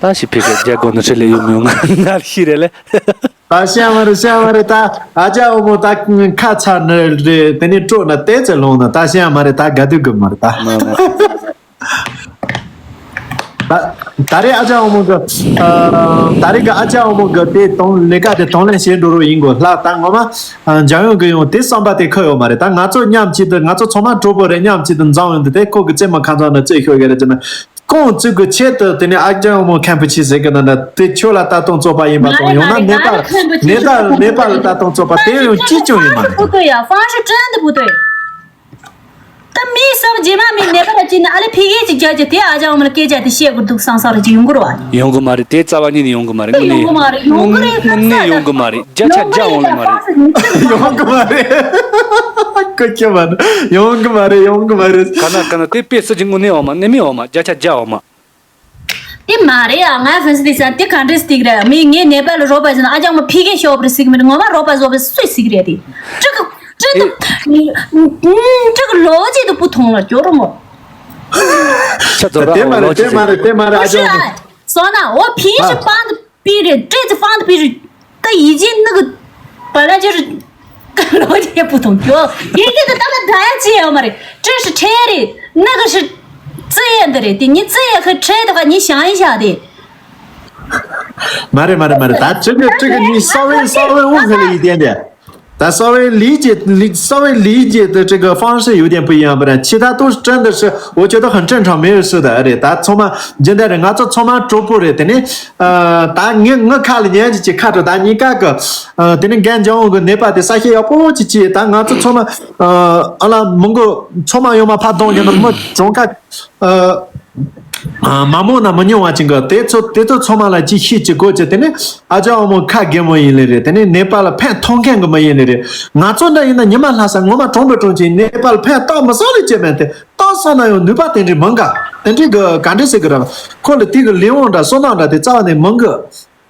ད་ཞིག་ཕི་ཁེ་རྒྱལ་སྒོ་ནི་ཧྲི་ལེ་ཡོད་མི་ཡོང་ང་ལ་ཤི་རེ་ལེ། ད་ཤེས་མ་རེད། ཤེས་མ་རེད། ད་ཨ་ཅག་འོ་མོ་ད་ཁ་ཚ་ནི་རེད། དེ་ནས་སྤྲོ་ན་ཏེ་ཙེ་ལོང་ན་ད་ཤེས་མ་རེད། ད་དགའ་སྡུག་གི་མ་རེད་ད། ད་ད་རེས་ཨ་ཅག་འོ་མོ་གི་ཨ་ད་རེས་གི་ཨ་ཅག་འོ་མོ་གི་དེ་དང་ལས་ཀ་དེ་དང་ལེན་བྱེད་འགྲོ་རོགས་ཡིན་དགོས་ལ། ད་ངོ་མ་འཇམ་དབྱངས་གི་ཡང་དེ་བསམ་པ་དེ་ཁུར་ཡོད་མ་རེད། ད་ང་ཚོ་མཉམ་གཅིག་ཏུ་ང་ཚོ་ཚང་མ་གྲོགས་པོ་རེད། མཉམ་གཅིག་ཏུ་འཛོམས་ཡོང་དུས་དེ་ཁོ་གི་རྩེད་མོ་ཁ་ཚང་ནི་རྩེད་ཤོར་གི་རེད་ཅེ་ན། ཁོང་གཅིག་གི་ཆེད་དུ་དེ་ནས་ཨ་ཅག་འོ་མོ་མཁན་པོ་ཆེ་ཟེར་གི་ན་ན་དེ་ཁྱོད་ལ་ལྟ་སྟངས་རྩོད་པ་ཡིན་པ་དང་། ཡང་ན་ནད་པ་ནད་པ་ནད་པ་ལ་ལྟ་སྟངས་རྩོད་པ་དེ་ཡང་གཅིག་ཀྱང་ཡིན་མ་རེད། 方式真的不对呀，方式真的不对。但没什么，姐妹们，你不要紧的，俺来PK去解决，对啊，叫我们来解决的，谢不都上上了就用过了。用过嘛的，这早晚你用过嘛的，我呢，用过嘛的，用过的，我呢用过嘛的，这才叫我了嘛的。用过嘛的，可以嘛的，用过嘛的，用过嘛的。看那看那，这别事情我呢，我嘛，你没有嘛，这才叫我嘛。 དེ་མ་རེད་ཨ། ང་ཧྥན་སི་དེ་ས་དེ་ག་འདྲས་སྟེགས་རེད། མི་ངའི་ནད་པ་ལ་རོགས་པ་བྱས་ན་ཨ་ཅག་མ་ཕི་གེ་ཤོག་པར་སིག་མི་ངོ་མ་རོགས་པ་བཟོ་བའི་སུས་སིག་རེད་དེ། ཀྲི་ཀི་ཀྲི་ཀི་ཀྲི་ཀི་ལོ་ཅིག་ཏུ་བུ་ཐོང་ལ་སྐྱོ་རོ་མོ། ཆ་ཚོ་ར་དེ་མ་རེད། དེ་མ་རེད། དེ་མ་རེད། ཨ་ཅག་མ། སོ་ན་འོ་ཕི་ཤི་པང་དུ་པི་རེད། ཀྲི་ཙི་པང་དུ་པི་རེད། ད་ཡི་ཅི་ནི་གི་པ་ལ་ཅི་རེད། ལོ་རྒྱས་པོ་དང་ཁྱོད་ཡིན་གྱི་འདི་ལྟ་ལ་འདྲ་ཡ་ཅི་ཡོད་མ་རེད། ཀྲི་ཤི་ཁྲེ་རེད། ནི་གི་ཤི་ཙི་ཡ་འདི་རེད། དེ་ཉི་ཙི་ཡ་ཁི་ཁྲེ་དོ་ག་ཉི་ཞང་ཡི་ཤ་དེ། མ་རེད་མ་རེད་མ་རེད། ད་ཅི་གི་ཅི་གི་ཉི་ས་བའི་ས་བའི་དབུ་ཁ་ལ་ཡི་དེ་འདི། ད་ 啊，稍微理解，理，稍微理解的这个方式有点不一样，不然其他都是真的是，我觉得很正常，没有事的。对，大家充满，现在人家做充满主播的，等于，呃，大家我看了年纪去看着大家，你看个，呃，等于干讲我个那把的啥些要不去去，但我做充满，呃，阿拉蒙古充满有嘛怕东西，那么总看 ཨ། མ་མོ་ན་མི་ཉུང་བ་ཅིག་གི་དེ་ཚོ་དེ་ཚོ་ཚང་མ་ལ་ཅིག་ཤེས་ཅིག་གོ་ཅིག་དེ་ནི་ཨ་ཅག་འོ་མོ་ཁ་རྒན་མོ་ཡིན་ལེ་རེད། དེ་ནི་ནེ་པ་ལ་ཕན་ཐོགས་མཁན་གི་མི་ཡིན་ལེ་རེད། ང་ཚོ་འདྲ་ཡིན་ན་ཉི་མ་ལྷ་ས་ངོ་མ་གྲོང་པའི་གྲོང་ཁྱེར་ནེ་པ་ལ་ཕན་བཏགས་མི་སོང་ལེ་ཅེ་མེད་དེ་བཏགས་སོང་ན་ཡང་ནུས་པ་དེ་འདྲའི་མང་ག་དེ་འདྲའི་གི་ག་འདྲ་ཟེར་གི་ར། ཁོ་ལ་དེ་གི་ལས་དབང་འདྲ་བསོད་ནམས་འདྲ་དེ་རྩ་བ་ནས་མང་གི།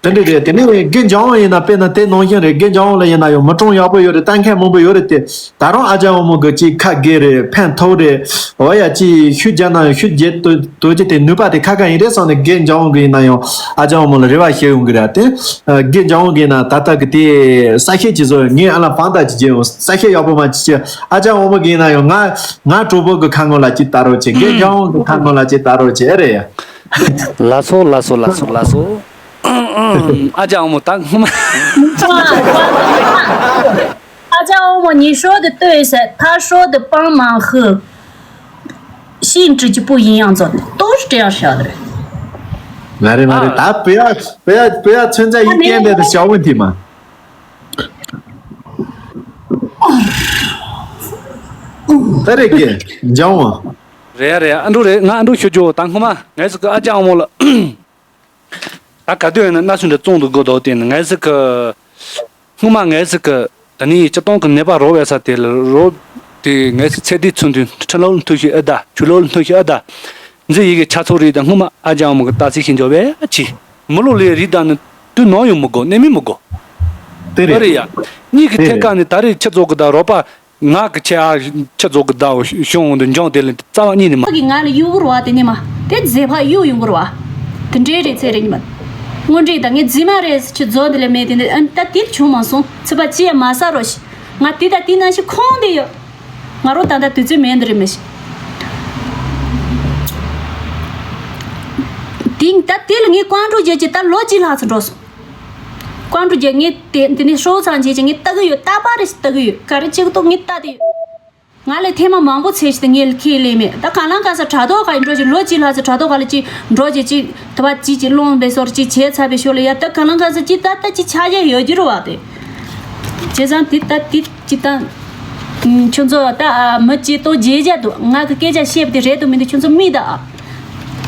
དེ་འདྲ་རེད། དེ་ནས་དགེ་འཇམ་དབང་ཡིན་ན་དཔེར་ན་དེ་ནང་བཞིན་རེད། དགེ་འཇམ་དབང་ལ་ཡིན་ན་ཡང་མི་གྲངས་ཡག་པོ་ཡོད་རེད། ལྟ་མཁན་མང་པོ་ཡོད་རེད་དེ། ད་རུང་ཨ་ཅག་འོ་མོ་གི་ཅིག་ཁ་དགེ་རེད། ཕན་ཐོགས་རེད། འོ་ཡ་ཅིག་ཤུགས་རྒྱག་ན་ཡང་ཤུགས་རྒྱག་དོ་དོ་ཅི་དེ་ནུས་པ་དེ་ཁ་ཁ་ཡིན་རེད་བསམ་ནས་དགེ་འཇམ་དབང་གི་ཡིན་ན་ཡང་ཨ་ཅག་འོ་མོ་ལ་རེ་བ་བྱེད་ཡོང་གི་རེད་དེ། དགེ་འཇམ་དབང་གི་ཡིན་ན་ད་ལྟ་གི་དེ་ས་ཤེད་ཅིག་བཟོ་ངས་ཨ་ལ་བང་ད་ཅིག་བྱེད་ཡོང་། ས་ཤེད་ཡག་པོ་མ་ཅིག་བྱེད། ཨ་ཅག་འོ་མོ་གི་ཡིན་ན་ཡང་ང་ང་གྲོགས་པོ་གི་ཁ་ངོ་ལ་ཅིག་ལྟ་རོགས་བྱེད། དགེ་འཇམ་དབང་གི་ཁ་ངོ་ལ་ཅིག་ལྟ་རོགས་བྱེད། ཨེ་རེད་ཡ། ལགས་སོ་ལགས་སོ་ལགས་སོ་ལགས་སོ། 阿江我们打我们。 阿江我们，你说的对噻，他说的帮忙和性质就不一样，真的都是这样想的。 མ་རེད་མ་རེད། ད་不要不要不要存在一点点的小问题嘛。 ད་རེད་ཀྱེ་འཇམ་དབང་། རེད་ཡ་རེད་ཡ། ཨ་འབྲུག་རེད། ང་ཨ་འབྲུག་ཞུ་རྒྱུ་དང་སྔོན་མ་ངས་ཟིག་གི་ཨ་ཅག་མོ་ལ། ད་ག་དུས་ཡིན་ན་སྣ་སུ་འདྲ་བཙོང་དུ་དགོས་དོ་དེ་ནི་ངས་ཟིག་གི། སྔོན་མ་ངས་ཟིག་གི་ད་ནི་སྤྱི་བཏང་གི་ནད་པ་རོ་བས་ས་དེ་ལ་རོ། དེ་ངས་ཟིག་ཚེ་འདིའི་ཚུན་དུ་ཁྲི་ལོ་ལ་མཐུ་ཞིག་ཨ་ད་ཆུ་ལོ་ལ་མཐུ་ཞིག་ཨ་ད། འཛི་ཡི་གེ་ཆ་ཚོགས་རིགས་དང་སྔོན་མ་ཨ་ཅག་མོ་གི་ད་ཚིག་ཤིང་འཇོག་བས་ཨ་ཆི། མི་ལོ་ལས་རིགས་དང་ནི་དུས་ནམ་ཡང་མི་དགོ། གནས་མི་མི་དགོ། དེ་རེད། ཨ་རེད་ཡ། གཉིས་ཀྱི་ཐད་ཀ་ནི་ད་རེས་ཁྱི་ཚོ་གི་ད་རོགས་པ། ང་གི་ཆེ་ཨ་ཁྱི་ཚོ་གི་ད་བྱུང་འདི་འཇོང་དེ་ལ་རྩ་བ་ཉིད་ནས་མ། ཁྱི་གི་ང་ལ་གཡུག་བུར་བ་དེ་ནི་མ། དེ་རྫས་ཕག་གཡུག་ཡོང་བུར་བ། དེ་འདྲའི་རེད་ཚེ་རིང་མ། དངོས་འབྲེལ་ད་ངས་རྫི་མ་རེད་ཁྱི་རྫོགས་འདི་ལས་མེད་དེ་འདི་ཨ་ད་དེ་བྱུང་མ་སོང་། ཚེ་པ་ཅི་ཡ་མ་ས་རོ་ཤི། ང་དེ་ད་དེ་ན་ཤི་ཁོང་དེ་ཡོད། ང་རོ་ད་ད་དུས་ཚོད་མེད་འདི་རེད་མི་ཤི། དེ་ད་དེ་ལ་ངས་ཀོང་ཀྲུག་རྒྱལ་གྱི་ད་ལོ་གཅིག་ལྷག་ཙམ་འགྲོ་སོང་། ཀོང་ཀྲུག་རྒྱལ་ངས་དེ་དེ་ནས་ཧྲོ་ཚང་རྒྱལ་གྱི་ངས་ལྟ་གི་ཡོད། ལྟ་པ་རེ་ཞིག་ལྟ་གི་ཡོད། ག་རེ་གཅིག་ཏོ་ངས་ལྟ་དེ་ཡོད། ང་ལས་ཐེངས་མ་མང་པོ་ཚེ་ཞིག་ཏུ་ངས་ཁས་ལེན་མེད། ད་གང་ལང་ག་ས་དྲ་ཐོག་ག་ཡི་འགྲོ་ཅིག་ལོ་གཅིག་ལྷག་ཙམ་དྲ་ཐོག་ག་ལ་ཅིག་འགྲོ་ཅིག་ཅིག་དུ་བ་ཅིག་ཅིག་སློང་བའི་སོར་ཅིག་བྱས་ཚར་བའི་ཞོར་ལ་ཡ་ད་གང་ལང་ག་ས་ཅིག་ད་ད་ཅིག་ཆ་རྒྱ་ཡོད་རྒྱུ་རུ་བ་དེ། བྱས་ཙང་དེ་ད་དེ་ཅིག་ད། ཁྱོད་ཚོ་ད་མི་ཅིག་ཏོ་རྗེས་རྒྱ་དུ་ང་གི་སྐད་ཆ་བཤད་པ་དེ་རེད་དུ་མི་འདུག་ཁྱོད་ཚོ་མི་ད།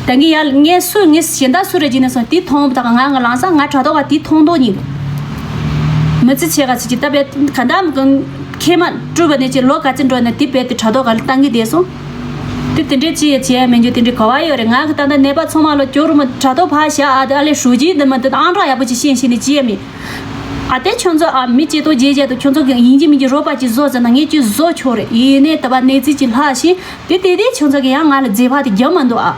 ད་ངས་ཡ་ངས་སུ་ངས་གཞན་དག་སུ་རེ་བྱིན་ནས་སོང་དེ་མཐོང་བ་དང་ང་ང་ལང་ས་ང་དྲ་ཐོག་ག་དེ་མཐོང་མདོག་ཉིད། མི་ཚེ་ཆེ་ག་ཚེ་ཅི་ལྟ་བས་ག་འདམ་གི་ཁེ་མ་སྤྲུལ་བ་ནས་ཅི་ལོ་ག་ཚེ་འགྲོ་ན་དེ་བས་དེ་དྲ་ཐོག་ག་ལ་བཏང་གི་བསྡད་སོང་། དེ་དེ་འདྲས་ཅི་ཡ་བྱེད་ཡ་མི་འཇུ་དེ་འདྲས་ག་བ་ཡོད་རེད། ང་གི་ད་ལྟ་ནད་པ་ཚང་མ་ལ་སྐྱོ་རུ་མ་དྲ་ཐོག་ཕ་བཞག་ཨ་དེ་ཨ་ལས་ཧྲུའུ་ཅི་འདི་མ་འདི་ཨང་གྲངས་ཡག་པོ་ཅིག་ཤེས་ཤེས་ནས་ཅི་ཡ་མི། ཨ་དེ་ཁྱོད་ཚོ་ཨ་མི་ཅི་ཏོ་རྗེས་རྒྱ་དུ་ཁྱོད་ཚོ་གི་ཡིན་གཅིག་མིན་གཅིག་རོགས་པ་ཅིག་བཟོ་ཟེར་ན་ངས་ཅི་བཟོ་ཆོག་རེད། ཡིན་ནས་ད་བ་གནས་ཚུལ་ཅིག་ལྷག་ཤིང་དེ་དེ་དེ་ཁྱོད་ཚོ་གི་ཡང་ང་ལ་རྫས་ཕག་དེ་རྒྱབ་མ་འདུག་ཨ།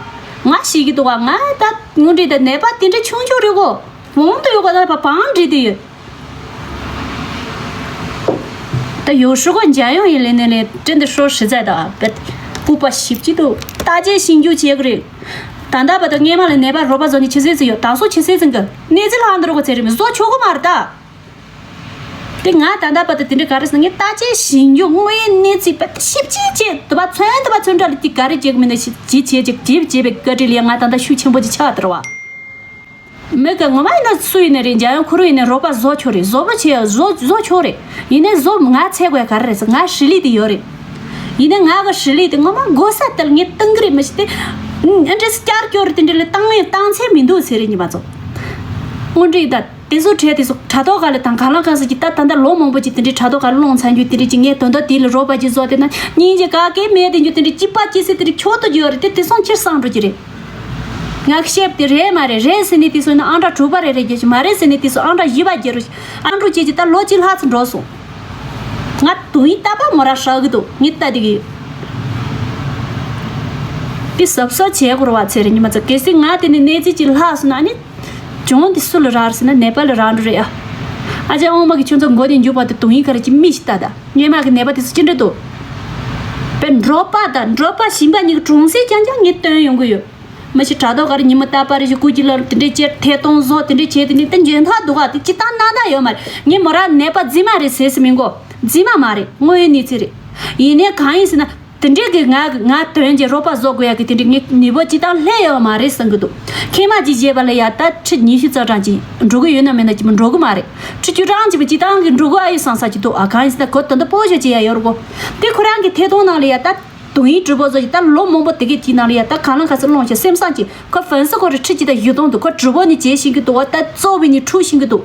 ང་ཤེས་ཀྱི་འདུག་ཨ། ང་ད་དངོས་འབྲེལ་ད་ནད་པ་དེ་འདྲ་ཆུང་ཆུང་རེད་གོ། བོང་དུ་ཡོད་གོ་ད་བ་བང་འདྲེ་དེ་ཡོད། ད་ཡོ་ཧྲུ་གོ་འཇའ་ཡོང་ཡིན་ལེ་ནས་ལེ་ཏྲེན་དུ་ཧྲོ་ཧྲི་ཙ་ད་བེད་ཀུ་པ་ཞིབ་ཅི་འདུག་ད་ཅེ་ཤིང་རྒྱུ་བྱེད་གི་རེད། ད་ད་བ་ད་སྔས་མ་ལ་ནད་པ་རོགས་པ་བཟོ་ནི་ཆི་སེ་ཙི་ཡོད། ད་སོ་ཆི་སེ་ཙི་གི་གནས་ཚུལ་ལྷག་འདི་རོགས་གོ་ཚེ་རེད་མི་བཟོ་ཆོག་གི་མ་རེད་ད། དེ་ང་ད་ལྟ་བར་དུ་དེ་འདྲ་ག་རེ་ཟེར་ན་ངས་ལྟ་ཅེས་ཞིབ་འཇུག་དངོས་ཡོད་གནས་ཚུལ་བར་ཞིབ་ཅིག་བྱས་དུ་བ་ཚོན་དུ་བ་ཚོན་ཁྲ་ལ་དེ་ག་རེ་བྱེད་གི་མིན་ན་ཞིབ་ཅིག་བྱས་ཅིག་ཅིག་བྱས་པའི་བཀའ་དྲིན་ལ་ང་ད་ལྟ་ཤུགས་ཆེན་པོ་ཅིག་ཆགས་དར་བ། མི་ག་ངོ་མ་ཡིན་ན་སུ་ཡིན་ན་རེད། འཇམ་དབྱངས་ཁོ་རང་ཡིན་ན་རོགས་པ་བཟོ་ཆོག་རེད། བཟོ་པོ་བྱས་བཟོ་བཟོ་ཆོག་རེད། ཡིན་ནའི་བཟོ་ང་ཚད་དགོས་ག་རེ་རེད་ཟེར་ང་ཧྲི་ལི་དེ་ཡོད་རེད། ཡིན་ནའི་ང་གི་ཧྲི་ལི་དེ་ངོ་མ་དགོས་ས་དེ་ལ་ངས་བཏང་གི་རེད་མི་ཤེས་ཏེ། ཨ་འདྲས་བསྐྱར་སྐྱོར་དེ་འདྲ་ལ་བཏང་ཡང་བཏང་ཚད་མི་འདུག་ཟེར་རེད་ཉི་མ་ཚོ། དངོས་འབྲེལ་ད། དེ་ཚོ་བྲལ་དེ་ཚོ་དྲ་ཐོག་ག་ལ་དང་ག་ལ་གང་ཟེར་གྱི་ད་ད་ལྟ་ལོ་མང་པོ་ཅིག་དེ་འདྲའི་དྲ་ཐོག་ག་ལ་སློང་ཚར་རྒྱུ་དེ་འདྲའི་ཅིག་ངས་དོན་དག་དེ་ལ་རོགས་པ་ཅིག་བཟོ་དེ་ན་སྙིང་རྗེ་ག་གེ་མེད་དེ་རྒྱུ་དེ་འདྲའི་ཅི་པ་ཅི་སེ་དེ་འདྲའི་ཁྱོད་དོ་རྒྱུ་ཡོད་རེད་དེ་དེ་སོང་ཕྱིར་སང་འགྲོ་གི་རེད། ང་ཤེབ་དེ་རེད་མ་རེད་རེད་ཟེར་ནས་དེ་སོང་ན་ཨང་གྲངས་དྲུག་པ་རེད་རེད་རྒྱུ་ཞིག་མ་རེད་ཟེར་ནས་དེ་སོང་ཨང་གྲངས་བཞི་པ་རྒྱུ་རུ་ཨང་གྲངས་ཅེས་ཀྱི་ད་ལོ་གཅིག་ལྷག་ཙམ་འགྲོ་སོང་། ང་དུང་ཡིན་ལྟ་པ་མོ་ར་ཧྲག་གི་འདུག་ངས་ལྟ་དེ་གི་ཡོད། དེ་གཟབ་གཟབ་བྱས་དགོས་རེད་བ་ཚེ་རིང་ཉི་མ་ཚོ་གལ་སྲིད་ང་དེ་ནས་གནས་ཚུལ་ཅིག་ལྷག་སོང་ན་ཨ་ནི། གྱོང་དེ་སུ་ལ་རག་ཟེར་ན་ནད་པ་ལ་རག་འགྲོ་རེད་ཨ། ཨ་ཅག་དབང་མ་གི་ཁྱོད་ཚོ་མགོ་དེ་མཇུག་བར་དུ་དུང་ཡིག་ག་རེ་ཅིག་མི་ཞིག་ལྟ་ད་སྔས་མ་གི་ནད་པ་དེ་ཚོ་ཅི་འདྲ་འདུག་དཔེ་འབྲོག་པ་དང་འབྲོག་པ་ཞིང་པ་གཉིས་ཀྱི་གྲོང་གསེབ་རྐྱང་རྐྱང་ངས་སྟོན་ཡོང་གི་ཡོད། མི་ཞིག་དྲ་ཐོག་ག་རེ་ཉི་མ་རྟག་པ་རེ་ཞིག་སྐུ་གྱི་ལོར་དེ་འདྲས་བྱས་ཐད་གཏོང་བཟོ་དེ་འདྲས་བྱས་དེ་ནི་ད་འཇོན་ཐག་འདུག་ག་དེ་ཅི་ལྟར་སྣང་དག་ཡོད་མ་རེད། ངས་མོ་ར་ནད་པ་རྫི་མ་རེད་ཟེར་སི་མི་མགོ་རྫུན་མ་མ་རེད། དངོས་ཡོད་གནས་ཚུལ་རེད། ཡིན་ནའི་གང་ཡིན་ཟེར་ན། དེ་འདྲའི་གི་ང་ང་དོན་གྱི་རོགས་པ་བཟོ་དགོས་ཡ་གི་དེ་འདྲའི་ངའི་ནུས་པ་ཅི་ལྟར་སླེབས་ཡོད་མ་རེད་བསམ་གི་འདུག་ཁེ་མ་ཅིག་བྱས་པ་ལ་ཡ་ད་ཁྲི་ཉི་ཤུ་རྩ་གྲངས་ཅིག་འགྲོ་གི་ཡོད་ན་མེད་ན་ཅིག་མ་འགྲོ་གི་མ་རེད། ཁྲི་བཅུ་གྲངས་ཅིག་མ་ཅི་ལྟར་གི་འགྲོ་གི་ཨ་ཡོད་བསམ་ས་ཅིག་འདུག་ཨ་གང་ཡིན་ཟེར་ན་གོ་ད་ལྟ་སྤོ་ཤོག་ཅིག་ཡ་ཡོད་རེད་གོ། དེ་ཁོ་རང་གི་ཐད་གཏོང་ནང་ལ་ཡ་ད་དུང་ཡིན་གྲུ་པོ་བཟོ་ཅིག་ད་ལོ་མང་པོ་དེ་གི་དེ་ནང་ལ་ཡ་ད་གང་ལ་ག་ཚོད་སློང་ཞིག་སེམས་བཟང་ཅིག་ཁོ་ཧྥན་སི་ཁོ་རེ་ཁྲི་གཅིག་དང་བཞི་སྟོང་འདུག་ཁོ་གྲུ་པོ་ནི་བྱེད་ཤེས་ཀྱི་འདུག་བ་ད་གཙོ་བོ་ནི་འཁྲུག་ཤེས་ཀྱི་འདུག་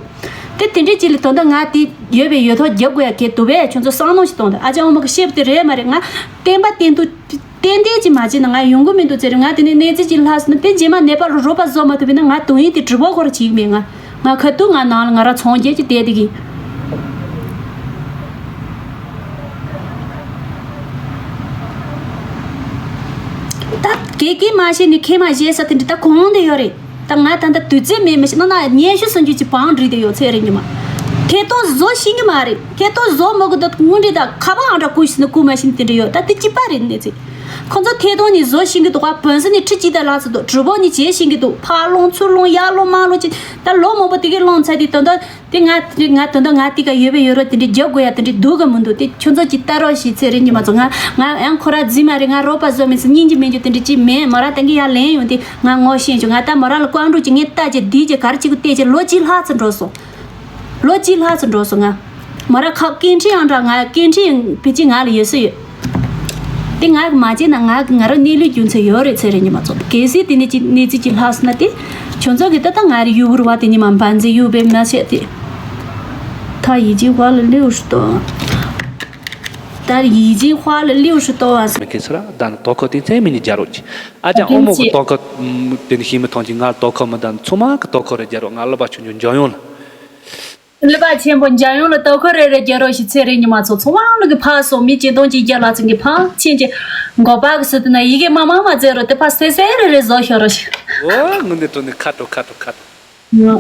དེ་དེ་འདྲའི་ཅིག་ལ་ད་ལྟ་ང་དེ་ཡོད་པའི་ཡོད་ཐོག་རྒྱབ་དགོས་ཡ་གལ་འདུག་བས་ཁྱོད་ཚོ་བསམ་བློ་ཞིག་གཏོང་དང་ཨ་ཅག་ཨོ་མ་གི་བཤད་པ་དེ་རེད་མ་རེད། ང་བསྟན་པ་བསྟན་དུ་ཏན་ཏན་ཅིག་མ་བྱས་ན་ང་ཡོང་གི་མི་འདུག་ཟེར་ང་དེ་ནས་གནས་ཚུལ་ཅིག་ལྷག་སོང་ན་དེ་རྗེས་མ་ནད་པ་ལ་རོགས་པ་བཟོ་མ་ཐུབ་པ་ཡིན་ན་ང་དུང་ཡིན་དེ་གྲུ་པོ་ཁོ་ར་བྱེད་ཀྱི་མེད། ང་ང་ཁ་ཐུག་ང་ནང་ལ་ང་ར་ཚོང་རྒྱག་ཅིག་བསྡད་དེ་གི། ད་དགེ་རྒན་མ་བྱས་ནས་མཁས་མ་བྱས་ས་དེ་འདྲ་ད་གང་དུ་ཡོད་རེད། ད་ང་ད་ལྟ་དུས་ཚོད་མེད་མི་ཤེས་ན་ན་སྙན་ཞུ་སུན་རྒྱུ་ཅིག་བང་བསྒྲིགས་དེ་ཡོད་ཚད་རེད་ཉི་མ། ཐད་གཏོང་བཟོ་ཤེས་ཀྱི་མ་རེད། ཐད་གཏོང་བཟོ་མ་དགོས་ད་དངོས་འབྲེལ་ད་ཁ་པར་ཨང་གྲངས་བསྐུར་ཤེས་ན་བསྐུར་མ་ཤེས་ན་དེ་འདྲ་ཡོད་ད་དེ་གཅིག་པ་རེད་གནས་ཚུལ། ཁོ་ཚོ་ཐད་གཏོང་ནས་བཟོ་ཤེས་ཀྱི་འདུག་ག་བོན་སི་ནས་ཁྲི་གཅིག་དང་ལྷག་ཙམ་འདུག་གྲུ་པོ་ནས་བྱེད་ཤེས་ཀྱི་འདུག་ཕར་སློང་ཚུར་སློང་ཡར་སློང་མར་སློང་ཅིག་ད་ལོ་མང་པོ་དེ་གའི་སློང་ཚར་དུས་ད་ལྟ་དེ་ང་ང་ད་ལྟ་ང་དེ་ག་ཡོད་པའི་ཡོད་རོགས་དེ་འདྲའི་རྒྱབ་དགོས་ཡ་དེ་འདྲའི་འདུག་ག་མི་འདུག་དེ་ཁྱོད་ཚོ་ཅིག་ལྟ་རོགས་ཞེས་ཚེ་རིང་ཉི་མ་ཚོ་ང་ང་ཡང་ཁོ་ར་རྫི་མ་རེད། ང་རོགས་པ་བཟོ་མི་སྲིད་སྙིང་རྗེ་མེད་རྒྱུ་དེ་འདྲ་ཅིག་མེད། མོ་ར་ད་གིན་ཡར་ལེན་ཡོང་དེ་ང་ངོ་ཤེས་བྱུང་། ང་ད་མོ་ར་ལ་བཀའ་འགྲོ་ཅིག་ངས་ལྟ་ཅེ་འདི་ཅེ་ག་རེ་ཅིག་གི་བལྟས་ཅེ་ལོ་གཅིག་ལྷག་ཙམ་འགྲོ་སོང་། ལོ་གཅིག་ལྷག་ཙམ་འགྲོ་སོང་ང་། མོ་ར་ཁག་སྐད་འཕྲིན་ཡང་འདྲ་ང་སྐད་འཕྲིན་ཕལ་ཆེར་ང་ལ་ཡོད་ས་ཡོད། དེ་ང་གི་མ་བྱས་ན་ང་གི་ང་རང་གནས་ལུགས་རྒྱུ་མཚན་ཡོད་རེད་ཚེ་རིང་ཉི་མ་ཚོ། གལ་སྲིད་དེ་ནས་ཅིག་གནས་ཚུལ་ཅིག་ལྷག་སོང་ན་དེ་ཁྱོད་ཚོ་གི་ད་ལྟ་ང་རེ་ཡུ་གུར་བ་དེ་ཉི་མ་འབན་རྫས་གཡུག་པའི་མ་ཆད་དེ། 他已经花了六十多万。 他已经花了六十多万。 མི་ཁེ་སུ་ར་ད་ནི་དོ་ཁོ་དེ་ཚེ་མི་ཉིད་རྒྱ་རོགས་ཀྱི་ཨ་ཅག་ཨོ་མོ་གི་དོ་ཁོ་དེ་ནི་ཤེས་མི་ཐོང་ཅི་ང་དོ་ཁོ་མི་ད་ནི་ཚོ་མ་གི་དོ་ཁོ་རེ་རྒྱ་རོགས་ང་ལ་བ་ཆུང་ཆུང་འཇོན་ཡོང་ལ། ཀླུ་པ་ཆེན་པོ་འཇམ་དབྱངས་ལ་དོ་ཁུར་རེ་རེ་རྒྱག་རོགས་ཞེས་ཚེ་རིང་ཉི་མ་ཚོ་ཚོ་དབང་ལུ་གི་ཕ་སོ་མི་ཅི་དོན་ཅི་རྒྱ་ལ་ཚིག་གི་ཕ་ཆེན་གྱི་མགོ་པ་གི་སུ་དུ་ན་ཡི་གེ་མ་མང་མ་མཛད་རོགས་དེ་ཕ་སེ་སེ་རེ་རེ་བཟོ་ཤོག་རོགས་ཞེས། འོ་དངོས་གནས་དྲང་གནས་ཁ་དྲོ་ཁ་དྲོ་ཁ་དྲོ།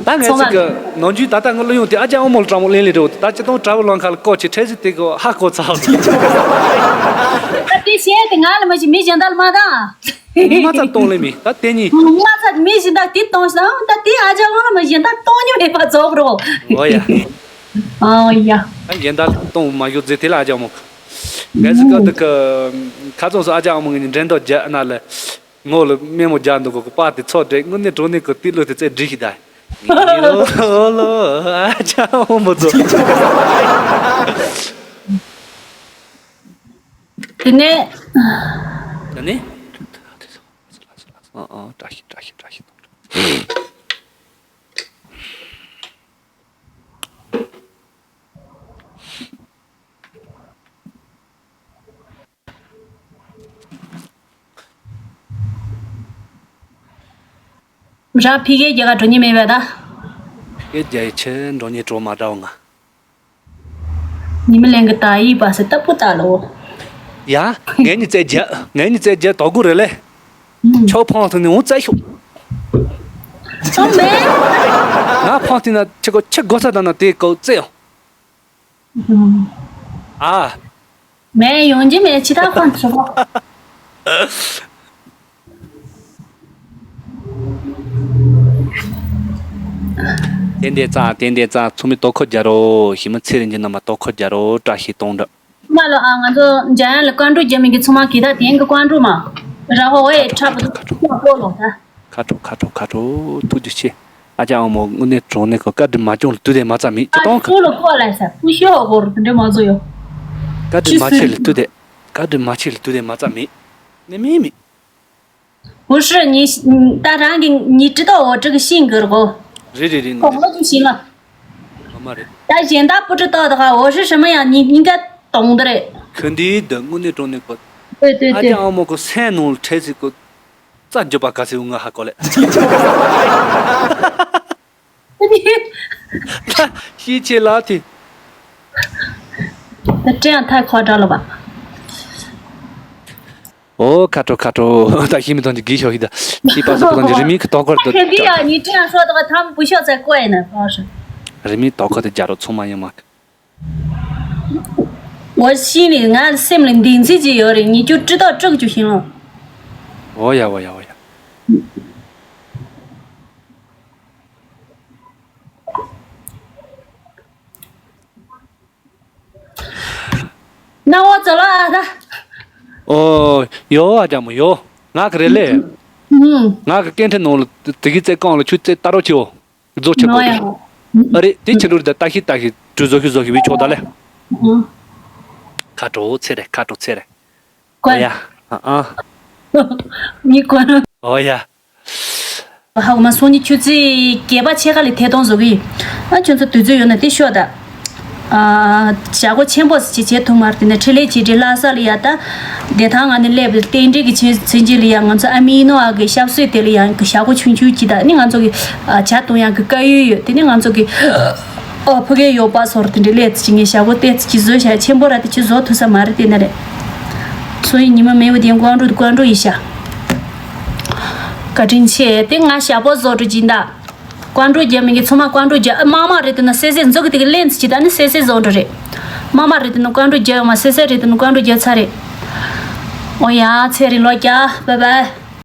ད་ངས་ཚོ་ཚིག་གི་ནང་རྒྱུས་ད་ལྟ་ངའི་གླུ་དབྱངས་དེ་ཨ་ཅག་ཨོ་མོ་ལ་དྲང་མོ་གླེང་ལེ་རེད། ད་ཅི་དང་དྲ་བ་ལོང་ཁ་ལ་བཀོད་ཆེ་ཁྲེལ་ཟིག་དེ་གི་ཧ་གོ་ཚར། ད་དེ་བཤད་དེ་ང་ལ་མ་ཞིག་མི་གཞན་དག་ལ་མ་ད། མ་ཚ་གཏོང་ལེ་མི་ད་དེ་གཉིས། མ་ཚ་མི་གཞན་དག་དེ་གཏོང་ཤི་ད་ད་དེ་ཨ་ཅག་ཨོ་ལ་མ་གཞན་དག་གཏོང་ཉོ་མེད་པ་རྫོགས་རོགས། འོ་ཡ། ཨ་ཡ། ད་གཞན་དག་གཏོང་མ་ཡོད་ཟེར་དེ་ལ་ཨ་ཅག་མོ། གལ་སྲིད་སྐབས་དུ་གི་ཁ་ཚོན་སོ་ཨ་ཅག་མོ་ངེད་གཉིས་འགྲན་ཟླ་རྒྱག་ན་ལ་ངོ་ལ་སྨན་མོ་རྒྱག་འདུག་གོ་པ་དེ་ཚོ་འདྲེ་དངོས་གནས་དྲང་གནས་གི་དེ་ལོ་དེ་ཚེ་འགྲིག་ཤི་ད། ངེད་ལོ་ལོ་ཨ་ཅག་མོ་མོ་ཚོ། དེ་ནས། ད་ནི། ཨ་ཨ་བཀྲ་ཤིས་བཀྲ་ཤིས་བཀྲ་ཤིས། རང་ཕི་གའི་རྒྱ་གར་འགྲོ་ཉེ་མེད་པས་ད། ཕི་གའི་རྒྱ་ཡི་ཆེ་འགྲོ་ཉེ་གྲོ་མ་འདྲ་བ་ང་། ཉི་མ་ལན་གི་ད་ཡིས་པ་སེ་ལྟ་བུ་ལྟ་ལོ། ཡ། ངས་ནི་རྩེད་རྒྱ་ངས་ནི་རྩེད་རྒྱ་དོ་དགོས་རེད་ལེ། ཆོག་ཕང་ཐུག་ནི་འོང་རྩེད་ཤོག་ཨ་མེ། ང་ཕང་ཐུག་ན་ཁྱི་གོ་ཁྱི་གོ་ས་དང་ན་དེ་གོ་རྩེད་ཡོང་། ཨ། མེད་ཡོང་རྒྱུ་མེད་ཕྱི་ཐག་ཁོང་ཆུ་བོ། ཏན་ཏན་ཙང་ཏན་ཏན་ཙང་ཚོགས་མི་དོ་ཁུར་རྒྱ་རོ་ཞི་མི་ཚེ་རིང་གི་རྣམ་པ་དོ་ཁུར་རྒྱ་རོ་བཀྲ་ཤིས་གཏོང་འདྲ། མ་ལོ་ཨ་ང་ཚོ་འཇམ་དབྱངས་ལ་བཀའ་འགྲོ་རྒྱ་མི་གི་ཚོགས་མ་གི་ད་དེང་གི་བཀའ་འགྲོ་མ་ར་ཧོ་ཨེ་ཁ་ཁྲ་པོ་ཁ་ཁྲོ་ཁ་ཁྲོ་ཁ་ཁྲོ་ལོ་ད། ཁ་ཁྲོ་ཁ་ཁྲོ་ཁ་ཁྲོ་ཐུགས་རྗེ་ཆེ། ཨ་ཅག་ཨ་མོ་དངོས་གནས་དྲང་གནས་ཀྱི་བཀའ་དྲིན་མ་བྱུང་ལ་དུས་དེ་མ་ཚ་མེད་ཅི་ཨ་གཏོང་ཁ། ཁྱོད་ལ་བཀོད་ལ་ས་ཕུ་ཤོ་ཧོ་རུ་དེ་འདྲ་མ་བཟོ་ཡོ། བཀའ་དྲིན་མ་ཆེ་ལ་དུས་དེ། བཀའ་དྲིན་མ་ཆེ་ལ་དུས་དེ་མ་ཚ་མེད། ནི་མེད་མེད། 不是你ད་རང་གི་ཉི་ཁྲི་ཏོ་འོ་ཁྲི་གི་ཤིང་གི་རོ། རེད་རེད་རེད་ངོ་གོང་ལོ་རེད། ཀྱི་ཤིང་ལ། ངོ་མ་རེད། ད་གཞན་དག་པུ་ཁྲི་ཏོ་ད་ག་འོ་ཧྲི་ཧྲི་མ་ཡང་ཉི་ཉི་ག་གཏོང་དེ་རེད། ཁོ་འདི་འདི་དངོས་གནས་དྲང་གནས་ཀོ། 对对对。 ཨ་ཅག་ཨ་མོ་ཀོ་སེམས་ནང་ལ་ཁྲེལ་སི་ཀོ། རྩ་འཇོག་པ་ག་སེ་འུ་ང་ཧ་གོ་ལེ། ཤི་ཆེ་ལ་དེ། ད་ཅི་ཡང་ཐག་ཁོ་འདྲ་ལོ་བ། ཨོ་ཁ་ཁྲོ་ཁ་ཁྲོ་ད་ཤི་མི་ཐོན་གྱི་གི་ཤོ་ཤི་ད་ཤི་པ་སུ་ཐོན་གྱི་རི་མི་གི་ཏོག་ཁོར་དུ་ཁེ་འདི་ཡང་ཉི་ཁྲི་ཡང་ཤོ་ད་ག་ཐམ་བུ་ཤོ་ཚ་ཀོ་ཡིན་ན་ཕོ་ཤོ། རི་མི་ཏོག་ཁོར་དུ་རྒྱ་རོ་ཚོང་མ་ཡོང་མ། 我心里 ང་སེམས་ལ་འདི་འཛི་ཅི་ཡོད་རེད། ཉི་ཁྲི་ཏོག་དྲུག་ཅུ་ཤིང་ལོ། ཨོ་ཡ་ཨོ་ཡ་ཨོ་ཡ། ཨོ། ཡོ། ཨ་ཅག་མོ་ཡོ། ང་གི་རེད་ལེ། ང་གི་སྐད་འཕྲིན་ནང་ལ་དེ་གི་རྩེ་གང་ལ་ཁྱོད་རྩེ་ལྟ་རོགས་བྱེད་འོ། རྫོགས་ཆེ་གོ་ནོ་ཡ། ཨ་རེད། དེ་ཕྱི་ལོར་ད་ལྟ་ཤི་ལྟ་ཤི་གྲུ་བཟོ་ཤི་བཟོ་ཤི་བི་ཆོག་ད་ལེ། ཁ་དྲོ་ཚེ་རེད། ཁ་དྲོ་ཚེ་རེད། ཨོ་ཡ། ཨ་ཨ། མི་གོ་ནོ། ཨོ་ཡ། ཧ་གོ་མ་སོང་ནི་ཆུ་ཚོད་བརྒྱད་པ་ཕྱེད་ཀ་ལ་ཐད་གཏོང་བཟོ་གི་ཡིན། ཨ་ཁྱོད་ཚོ་དུས་ཚོད་ཡོད་ན་དེ་ཤོག་ད། ཨ་བྱ་སྒོ་ཆེན་པོ་ཞིག་བྱེད་ཐུབ་མ་རེད། དེ་ནས་འཕྲིན་ལས་བྱེད་འདྲི་ལྷ་ས་ལ་ཡ་ད། བདེ་ཐང་ང་ནས་སླེབས་རྟེན་འབྲེལ་གྱི་ཆེན་ཆེན་ཅི་ལ་ཡ་ང་ཚོ་ཨ་མི་ནོ་ཨ་གི་ཞབས་སོས་དེ་ལ་ཡང་གི་བྱ་སྒོ་ཆུང་ཆུང་ཅི་ད་ནི་ང་ཚོ་གི་ཨ་བྱ་གཏོང་ཡང་གི་དཀའ་ཡོད་ཡོད། དེ་ནི་ང་ཚོ་གི་ཨོ་ཕ་གའི་ཡོད་པ་སོར་དེ་འདྲ་ལས་ཅི་ངས་བྱ་སྒོ་ཏེ་ཅི་བཟོ་བྱ་ཆེན་པོ་ར་དེ་ཅི་བཟོ་ཐུབ་ས་མ་རེད། དེ་ན་རེད། སོ་ཡི་ཉི་མ་མེད་པ་དེ་ཀོང་ཀྲུ་ཀོང་ཀྲུ་ཡི་ཤ། བཀའ་དྲིན་ཆེ། དེ་ང་ཞག་པོ་བཟོ་འགྲོ་གྱིན་ད། ཀོང་ཀྲུ་རྒྱབ་མི་གི་ཚོ་མ་ཀོང་ཀྲུ་རྒྱབ། ཨ་མ་མ་རེད་དེ་ན་སེ་སེ་འཛུག་གི་དེ་གི་ལེན་ཅི་ད་ནི་སེ་སེ་བཟོ་འགྲོ་རེད། མ་མ་རེད་དེ་ན་ཀོང་ཀྲུ་རྒྱབ་ཡོང་མ་སེ་སེ་རེད་དེ་ན་ཀོང་ཀྲུ་རྒྱབ་ཚར་རེད། ཨོ་ཡ་ཚེ་རིང་ལོ་རྒྱ་བའི་བའི།